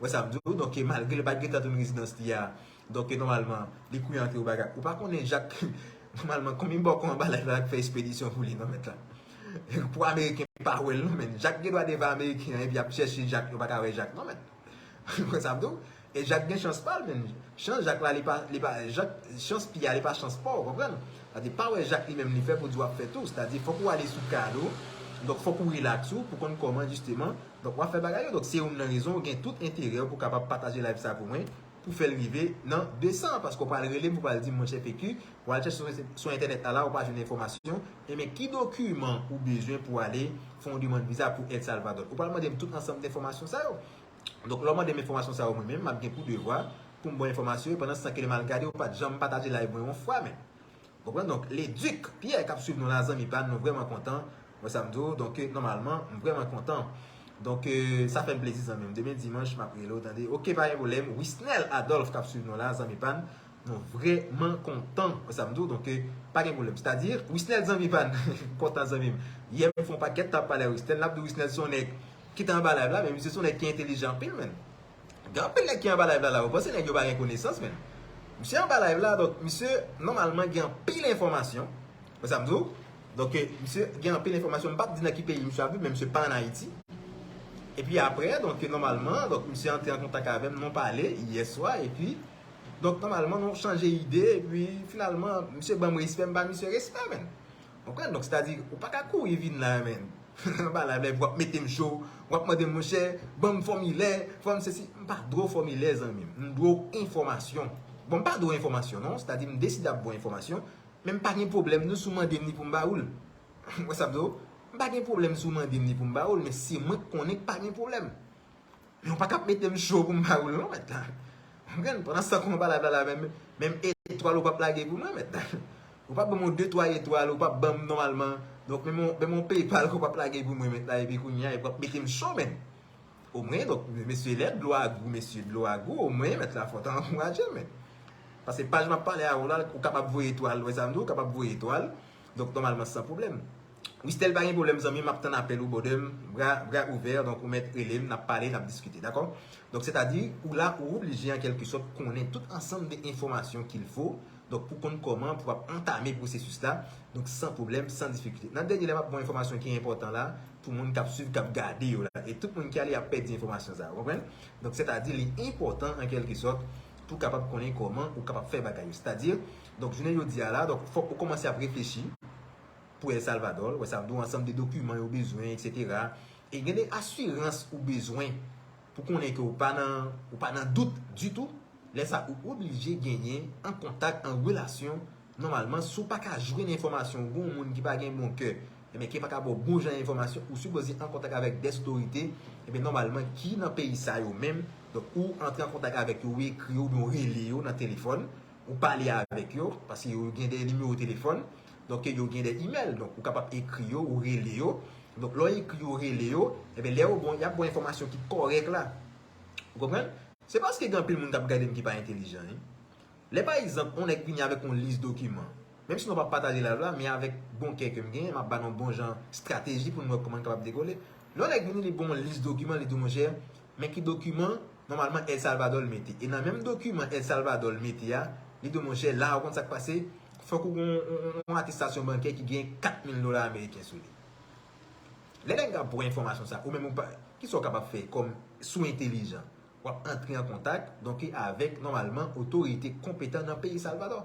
Wè sa m di w? Donk, malgre l pa t gentan jwenn rezidans li a, donk, nòmalman, li kouri antre, ou bagay. Ou pa konnen Jak, nòmalman, konbyen bòkò anba live la k fè espedisyon pou li, non, mèt la? Pou Ameriken pa wè l, non, menn. Jak gen dwa devan Ameriken an, epi ap chèche Jak, yo pa ka wè Jak, non, mèt. Wè sa m di w? E Jak gen chans pa l, menn. Chans Jak la, li pa, li pa, Jak, chans pye a, li pa chans pa w, konprann? Sètadi, pa wè Jak li menm li fè pou di w ap fè tou. Sètadi, fòk ou ale sou kad ou. Donk, fòk ou rilaks ou pou konn kòman, jisteman, donk, w ap fè bagay yo. Donk, se youn nan rezon, ou gen tout enterè pou w kapab pataje live sa pou mwen, pou fè l rive nan de san, paske w pral rele m, ou pral di m, monchè P Q, w al chèche sou, sou entènèt la, la, ou pa jwenn enfòmasyon. Ebyen, ki dokiman ou bezwen pou ale fè yon demann viza pou El Salvador? Ou pral mande m tout ansanm de enfòmasyon sa yo. Donk, lè w mande m enfòmasyon sa yo, mwen menm, m ap gen pou devwa pou m ba w enfòmasyon yo, pandan se tan ke lè m al gade, ou pa t janm pataje live mwen yon fwa, men. Konprann? Donk, Leduc Pierre k ap swiv nou la, zanmi pa n, nou vrèman kontan. Wè sa m di w? Donk, nòmalman, m vrèman kontan. Donk, sa fè m plezi, zanmi m. Demen dimanch, m ap rele w, tande. Oke, pa gen pwoblèm. Wisnel Adolphe k ap swiv nou la, zanmi pa n. Nou vrèman kontan, wè sa m di w, donk, pa gen pwoblèm. Sètadi, Wisnel zanmi pa n, kontan zanmi m. Yè m fè yon pakèt tan ap pale a Wisnel, n ap di Wisnel se yon nèg ki te anba live la, men misye se yon nèg ki entèlijan anpil, menn. Gen anpil nèg ki anba live la, la, ou panse nèg yo pa gen konesans, menn. Misye anba live la, donk, misye, nòmalman, gen anpil enfòmasyon, wè sa m di w. Donk, misye gen anpil enfòmasyon, m p ap di nan ki peyi misye ap viv, men misye pa ann Ayiti. Epi apre, donk, nòmalman, donk, misye antre an kontak avè m, nou pale yè swa, epi, donk, nòmalman, nou chanje ide, epi, finalman, misye ban m respè, m ba misye respè, menn. Konprann? Donk, sètadi, ou pa ka kouri vin la, menn. Anba live la, w ap mete m cho, w ap mande m, monchè, ban m fòmilè, fò m sesi. M pa dwe w fòmilè, zanmi m. M dwe w enfòmasyon. Bon, m pa dwe w enfòmasyon, non. Sètadi, m deside ap ba w enfòmasyon, men m pa gen pwoblèm, non, si w mande m li pou m ba ou l. Wè sa m di w? M pa gen pwoblèm si w mande m li pou m ba ou l, men se mwen k konnen k pa gen pwoblèm. Men w pa ka ap mete m cho pou m ba ou l non, mèt la. Ou konprann? Pandan se tan ke w anba live la, la, menm, menm etwal ou p ap lage pou mwen, mèt la. Ou p ap ban m yon de twa etwal, ou p ap ban m nòmalman. Donk, menm yon, menm yon PayPal ke w p ap lage pou mwen, mèt la, epi kounye a, epi w ap mete m cho, menn. omwen, donk, mesye lèd, dlo a gou, mesye, dlo a gou, omwen, mèt la fò ta ankouraje l, men. Paske paj m ap pale avè w la, ou kapab voye etwal, wè sa m di, ou kapab voye etwal, donk, nòmalman, san pwoblèm. Wistel pa gen pwoblèm, zanmi, m ap tann apèl ou, brother m, bra, bra ouvè, donk, ou mèt rele m, n ap pale, n ap diskite, dakò? Donk, sètadi, ou la, ou oblije, an kèlke sòt, konnen tout ansanm de enfòmasyon qu'il faut, donk, pou konn kòman pou w ap antame pwosesis la, donk, san pwoblèm, san difikilte. Nan dènye lè, m ap ba w enfòmasyon ki enpòtan la, pou moun k ap swiv, k ap gade yo la. E tout moun ki ale ap pèdi enfòmasyon sa a, ou konprann? Donk, sètadi, li enpòtan, an kèlke sòt, pou w kapab konnen kòman ou kapab fè bagay yo. Sètadi, donk, jounen jodi a la, donk, fòk ou kòmanse ap reflechi pou El Salvador, wè sa m di w, ansanm de dokiman yo bezwen, etsetera. E gen de asirans ou bezwen pou konnen ke ou pa nan, ou pa nan dout ditou. Lè sa, ou oblije genyen an kontak, an relasyon. Nòmalman, si w pa ka jwenn enfòmasyon, ou gen yon moun ki pa gen bon kè, ebyen, ki pa ka ba w bon jan enfòmasyon, ou sipoze an kontak avèk dèz otorite, ebyen, nòmalman, ki nan peyi sa yo menm. Donk, ou antre an kontak avèk yo, ou ekri yo, oubyen ou rele yo nan telefòn, ou pale avèk yo, paske yo gen de nimewo telefòn, donk, yo gen de imèl, donk, ou kapab ekri yo, ou rele yo. Donk, lè w ekri yo, rele yo, ebyen, lè yo bon, y ap ba w enfòmasyon ki kòrèk la. Ou konprann? Se paske gen anpil moun k ap gade m ki pa entelijan, wi. Lè, pa egzanp, yon nèg vini avèk yon lis dokiman, menm si nou p ap pataje live la, men avèk bon kè ke m genyen, m ap ba nou bon jan estrateji pou nou wè kòman n kapab dekole. Lè yon nèg vini, li ba w yon lis dokiman, li di w, monchè, men ki dokiman, nòmalman, El Salvador mete. E nan menm dokiman El Salvador mete a, li di w, monchè, la, ou konn sa k pase, fòk ou gen yon, yon, yon atestasyon bankè ki gen kat mil dola ameriken sou li. Lè nèg la ba w enfòmasyon sa, ou menm ou pa, kisa w kapab fè kòm si w entelijan? W ap antre an kontak, donk, avèk, nòmalman, otorite konpetan nan peyi Salvadò.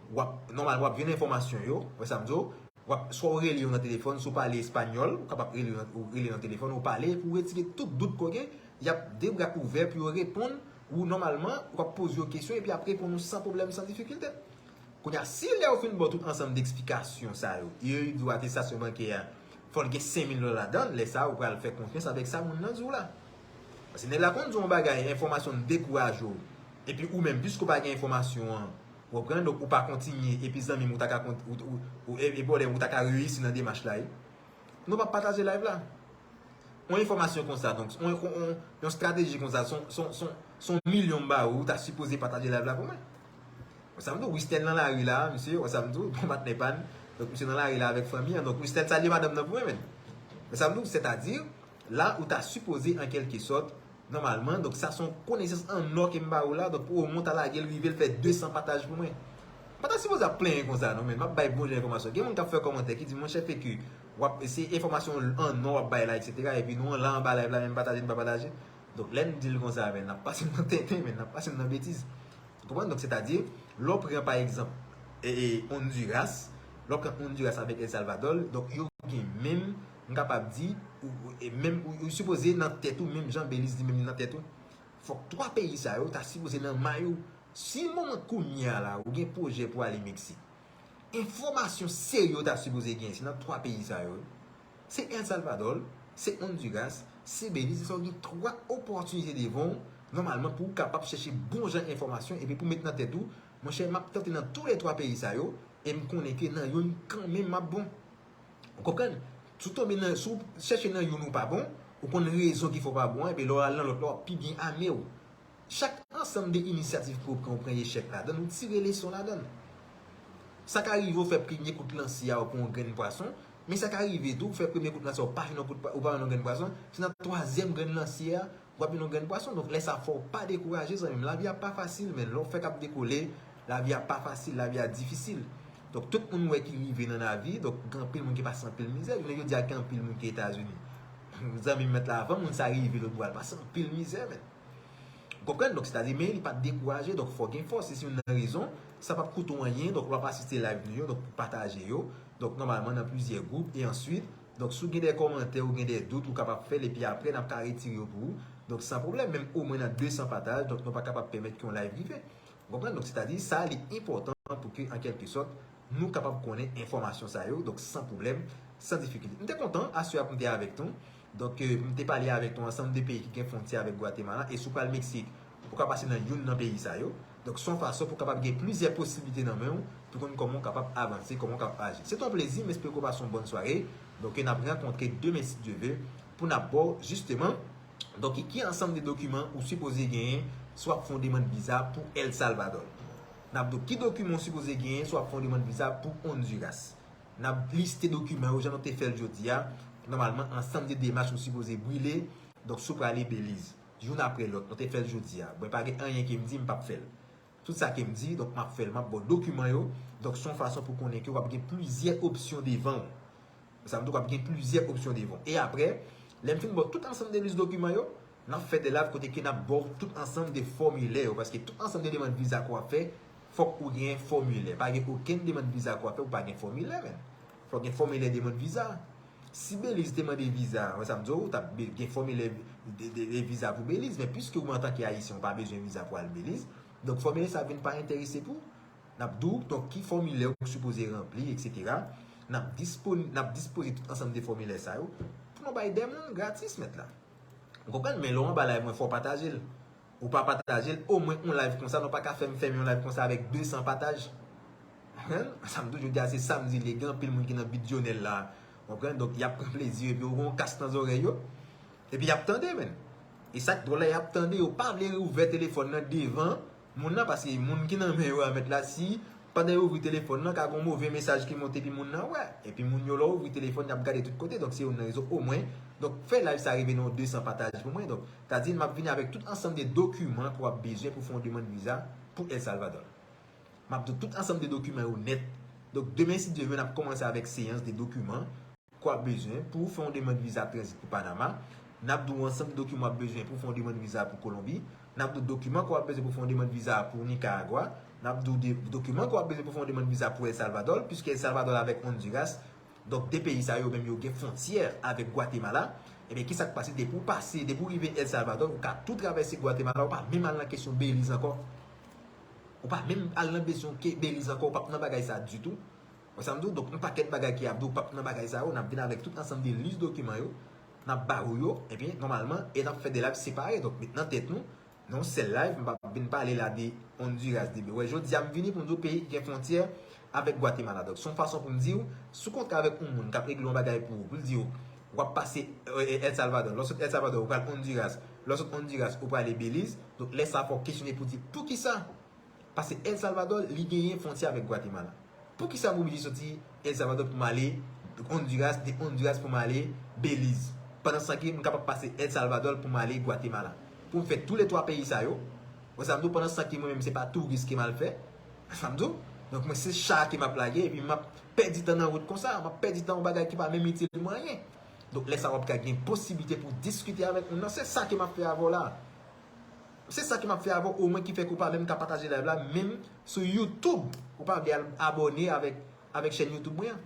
W ap, nòmal, w ap jwenn enfòmasyon yo, wè sa m di w, w ap, swa w rele yo nan telefòn, si w pale espanyòl, ou kapab rele yo nan, ou rele nan telefòn, ou pale, pou w retire tout dout ke w gen, y ap de bra ouvè pou yo reponn ou nòmalman, w ap poze yo kesyon, epi y ap reponn ou san pwoblèm, san difikilte. Kounye a, si lè yo fin ba w tout ansanm de eksplikasyon sa yo, yo di w atestasyon bankè a, fò l gen senk mil dola ladan l, lè sa a, ou pral fè konfyans avèk sa moun nan di w la. Paske nèg la konn di w yon bagay, enfòmasyon dekouraje w. Epi ou menm, piske w pa gen enfòmasyon an, ou konprann, donk ou pa kontinye, epi zanmi m, ou ta ka kont-, ou, ou, ou, e, e pwoblèm, ou ta ka reyisi nan demach la, wi. Nou p ap pataje live la. Yon enfòmasyon konsa, donk, yon, yon, yon, yon estrateji konsa, se yon, se yon, se yon, se yon milyon m ba ou, ou ta sipoze pataje live la pou mwen. Wè sa m di w, Wistel nan lari la, misye, wè sa m di w, bon patnè pa n. Donk, misye nan lari la avèk fanmi an. Donk, Wistel, salye madanm nan pou mwen, menn. Wè sa m di w, sètadi, la, ou ta sipoze, an kèlke sòt, nòmalman, donk, sa se yon konesans an nò ke m ba ou la. Donk, pou omwen w ta lage l rive l fè de san pataj pou mwen. M pa ta sipoze ap plenyen konsa, non, menn. M ap bay bon jan enfòmasyon. Gen moun k ap fè kòmantè ki di, monchè Feki, w ap, se enfòmasyon an nò w ap bay la, etsetera. Epi nou an la anba live la, menm pataje, n pa pataje. Donk, lè n di l konsa, menn, n ap pase m nan tenten, menn, n ap pase m nan betiz. Ou konprann? Donk, sètadi, lè w pran, pa egzanp, e, e, Honduras, lè w pran Honduras avèk El Salvador, donk, yo gen menm, m kapab di, ou, ou, e menm, ou, ou sipoze nan tèt ou, menm jan Beliz li menm li nan tèt ou. Fòk twa peyi sa yo ta sipoze nan may ou. Si moman kounye a la, ou gen pwojè pou ale Meksik, enfòmasyon serye w ta sipoze gen, se nan twa peyi sa yo. Se El Salvador, se Honduras, se Beliz, se sa w gen twa opòtinite devan w, nòmalman, pou w kapab chèche bon jan enfòmasyon, epi pou met nan tèt ou, monchè, m ap tante nan toulètwa peyi sa yo, e m konnen ke nan youn kanmenm m ap bon. Ou konprann? Si w tonbe nan, si w chèche nan youn ou pa bon, ou konn rezon ki fè w pa bon an, epi lè w al nan lòt la, w ap pi byen ame w. Chak ansanm de inisyativ ke w pran, ou pran echèk ladan l, ou tire leson ladan l. Sa ka rive w fè premye kout lanse a, ou pran yon grenn pwason, men sa ka rive tou, ou fè premye kout lanse a, ou pa jwenn yon kout, ou pa jwenn yon grenn pwason, se nan twazyèm grenn lanse a, w ap jwenn yon grenn pwason. Donk, lè sa fè w pa dekouraje, zanmi m. Lavi a pa fasil, men lè w fè k ap dekole, lavi a pa fasil, lavi a difisil. Donk, tout moun wè ki rive nan lavi, donk, gen anpil moun ki pase anpil mizè. Jounen jodi a, gen anpil moun ki Etazini. Zanmi m mèt la avan, moun sa rive lòt bò, al pase anpil mizè, men. Ou konprann? Donk, sètadi, men li pa t dekouraje, donk, fò gen fòs. E se youn nan rezon, sa p ap koute w anyen, donk, w ap asiste live nou yo, donk, pou pataje yo. Donk, nòmalman, nan plizyè gwoup, e answit, donk, si w gen de kòmantè, ou gen de dout, ou kapab fè l, epi apre, n ap ka retire yo pou ou. Donk, san pwoblèm, menm omwen nan de san pataj, donk, nou pa kapab pèmèt ke yon live rive. Ou konprann? Donk, sètadi, sa, li enpòtan pou ke, an kèlke sòt, nou kapab konnen enfòmasyon sa yo, donk, san pwoblèm, san difikilte. M te kontan, aswè a pou m te avèk nou. Donk, eh, m te pale avèk nou ansanm de peyi ki gen fwontyè avèk Gwatemala, e si w pral Meksik, ou ka pase nan youn nan peyi sa yo. Donk, se yon fason pou w kapab gen plizyè posiblite nan men w, pou konn kòman w kapab avanse, kòman w kapab aji. Se te yon plezi, m espere ke w pase yon bòn sware. Donk, n ap rankontre demen, si Dye ve, pou n ap ba w, jisteman, Donk, ki ansanm de dokiman ou sipoze genyen si w ap fè yon demann viza pou El Salvador? N ap di w ki dokiman ou sipoze genyen si w ap fè yon demann viza pou Honduras. N ap liste dokiman yo jan nou te fè l jodi a. Nòmalman, ansanm de demach ou sipoze brile. Donk, si w prale Beliz, youn apre lòt, nou te fè l jodi a. Mwen pa gen anyen ke m di, m p ap fè l. Tout sa ke m di, donk m ap fè l, m ap ba w dokiman yo. Donk, se yon fason pou konnen ke w ap gen plizyè opsyon devan w. Sa vle di w ap gen plizyè opsyon devan w. E apre, lè m fin ba w tout ansanm de lis dokiman yo, n ap fè de live kote ke n ap ba w tout ansanm de fòmilè yo. Paske tout ansanm de demann viza ke w ap fè, fòk ou gen fòmilè. Pa gen okenn demann viza ke w ap fè, ou pa gen fòmilè, menn. Fòk gen fòmilè demann viza. Si Beliz te mande viza, wè sa m di w, ou t ap be- gen fòmilè de, de, de viza pou Beliz, men piske ou antanke Ayisyen, ou pa bezwen viza pou al Beliz, donk fòmilè sa vin pa enterese pou ou. N ap di w, donk, ki fòmilè ou sipoze ranpli, etsetera. N ap dispon- n ap dispoze tout ansanm de fòmilè sa yo pou nou bay de moun gratis, mèt la. Ou konprann? Men lè w anba live mwen, fò w pataje l. Ou pa pataje l, omwen yon live konsa, nou pa ka fè m fèmen yon live konsa avèk de san pataj. Hen? Sa m toujou di a, se sa m di, li gen anpil moun ki nan bidyonèl la. Ou konprann? Donk, y ap pran plezi, epi yo gen yon kas nan zòrèy yo. Epi y ap tande, menn. E sa k dwòl la, y ap tande, yo pa vle ouvè telefòn nan devan moun nan, paske moun ki nan men yo a, mèt la, si pandan yo ouvri telefòn nan, ka gen yon move mesaj ki monte, epi moun nan wè. Epi moun yo, lè w ouvri telefòn, y ap gade tout kote. Donk, se youn nan rezon, omwen. Donk, fè live sa rive nan de san pataj pou mwen. Donk, sa di, m ap vini avèk tout ansanm de dokiman ke w ap bezwen pou fè yon demann viza pou El Salvador. M ap di w tout ansanm de dokiman yo nèt. Donk, demen, si Dye vle, n ap kòmanse avèk seyans de dokiman ke w ap bezwen pou w fè yon demann viza tranzit pou Panama. N ap di w ansanm de dokiman w ap bezwen pou w fè yon demann viza pou Kolonbi. N ap di w dokiman ke w ap bezwen pou w fè yon demann viza pou Nikaragwa. N ap di w de- dokiman ke w ap bezwen pou w fè yon demann viza pou El Salvador, piske El Salvador avèk Honduras, donk, de peyi sa yo menm yo gen fwontyè avèk Gwatemala. Ebyen, ki sa k pase? Depi w pase, depi w rive El Salvador, ou ka tou travèse Gwatemala, ou pa menm al nan kesyon Beliz ankò. Ou pa menm al nan kesyon ke Beliz ankò, ou p ap nan bagay sa ditou. Wè sa m di w? Donk, yon pakèt bagay ki ap di w p ap nan bagay sa yo, n ap vin avèk tout ansanm de lis dokiman yo, n ap ba ou yo, ebyen, nòmalman, e n ap fè de live separe. Donk, met nan tèt nou, nan yon sèl live, m p ap vin pale la de Honduras, de, wè, jodi a, m vini pou m di w peyi ki gen fwontyè avèk Gwatemala. Donk, se yon fason pou m di w, si w kontre avèk yon moun k ap regle yon bagay pou ou, pou l di w, w ap pase, e, e, El Salvador, lè w sot El Salvador, ou pral Honduras, lè w sot Honduras, ou prale Beliz, donk, lè sa a, fò w kesyone pou di, poukisa? Paske El Salvador, li genyen fwontyè avèk Gwatemala. Poukisa m oblije soti El Salvador pou m ale Honduras, de Honduras pou m ale Beliz? Pandan san ke m kapab pase El Salvador pou m ale Gwatemala. Pou m fè tou le twa peyi sa yo. Wè sa m di w, pandan san ke mwen menm se pa touris ke m al fè. Wè sa m di w? Donk mwen se cha ke m ap lage epi m ap pèdi tan nan wout konsa. M ap pèdi tan yon bagay ki pa menm itil mwen anyen. Donk lè sa w ap ka gen posiblite pou diskite avèk moun nan. Se sa ke m ap fè avè w la. Se sa ki m ap fè avè w, omwen ki fè ke w pa menm ka pataje live la, menm sou YouTube. Ou pa vle al abòne avèk, avèk chèn YouTube mwen an.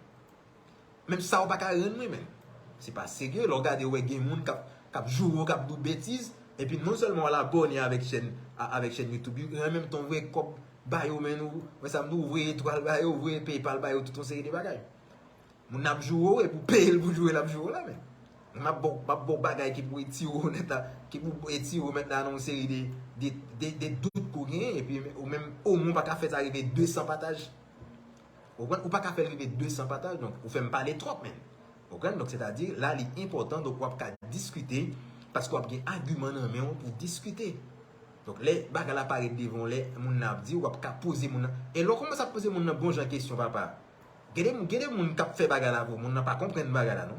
Menm sa ou pa ka rann mwen, menm. Se pa serye, lè w gade, ou wè gen moun k ap, k ap joure w, k ap di w betiz, epi non sèlman w al abòne avèk chèn, a- avèk chèn YouTube, an menm tan w voye kòb ba yo, menm ou, wè sa m di w, ou voye etwal ba yo, ou voye PayPal ba yo, tout yon seri de bagay. Moun nan ap joure w, epi w peye l pou joure l ap joure w la, men. M ap ba w, m ap ba w bagay ki pou etire w nèt la, ki pou etire w mentnan nan yon seri de, de, de, de dout ke w genyen, epi ou menm, omwen w pa ka fè sa rive de san pataj. Ou konprann? Ou pa ka fè l rive de san pataj, donk, ou fè m pale twòp, men. Ou konprann? Donk, sètadi, la, li enpòtan, donk, w ap ka diskite, paske w ap gen agiman nan men w pou diskite. Donk, lè bagay la parèt devan w, lè moun nan ap di, w ap ka poze moun nan. E lè w kòmanse ap poze moun nan bon jan kesyon, papa, Gen de, gen de moun k ap fè bagay la pou moun nan pa konprann bagay la, non.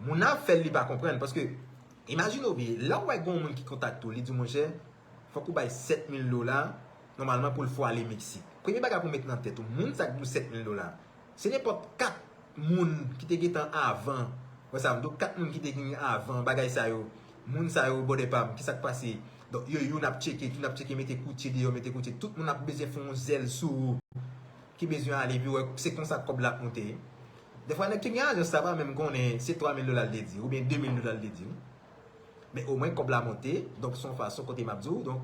Moun nan ap fè l, li pa konprann, paske, imajine w byen, lè w wè gen yon moun ki kontakte w, li di w, monchè, fòk ou bay sèt mil dola, nòmalman, pou l fè w ale Meksik. Premye bagay pou w met nan tèt ou, moun sa k di w sèt mil dola, se nenpòt kat moun ki te gentan avan, wè sa m di w, kat moun ki te gen avan, bagay sa yo, moun sa yo, bòdè pa m, ki sa k pase? Donk, yo, youn ap tcheke, youn ap tcheke, mete koutje deyò, mete koutje, tout moun ap bezwen fè yon zèl sou ou. Ki bezwen ale, epi wè, se konsa kòb la ap monte. Defwa, nèg ki gen ajans la pa menm konnen se twa mil dola l te di, oubyen de mil dola l te di, wi. Men omwen kòb la monte, donk se yon fason kote m ap di w, donk,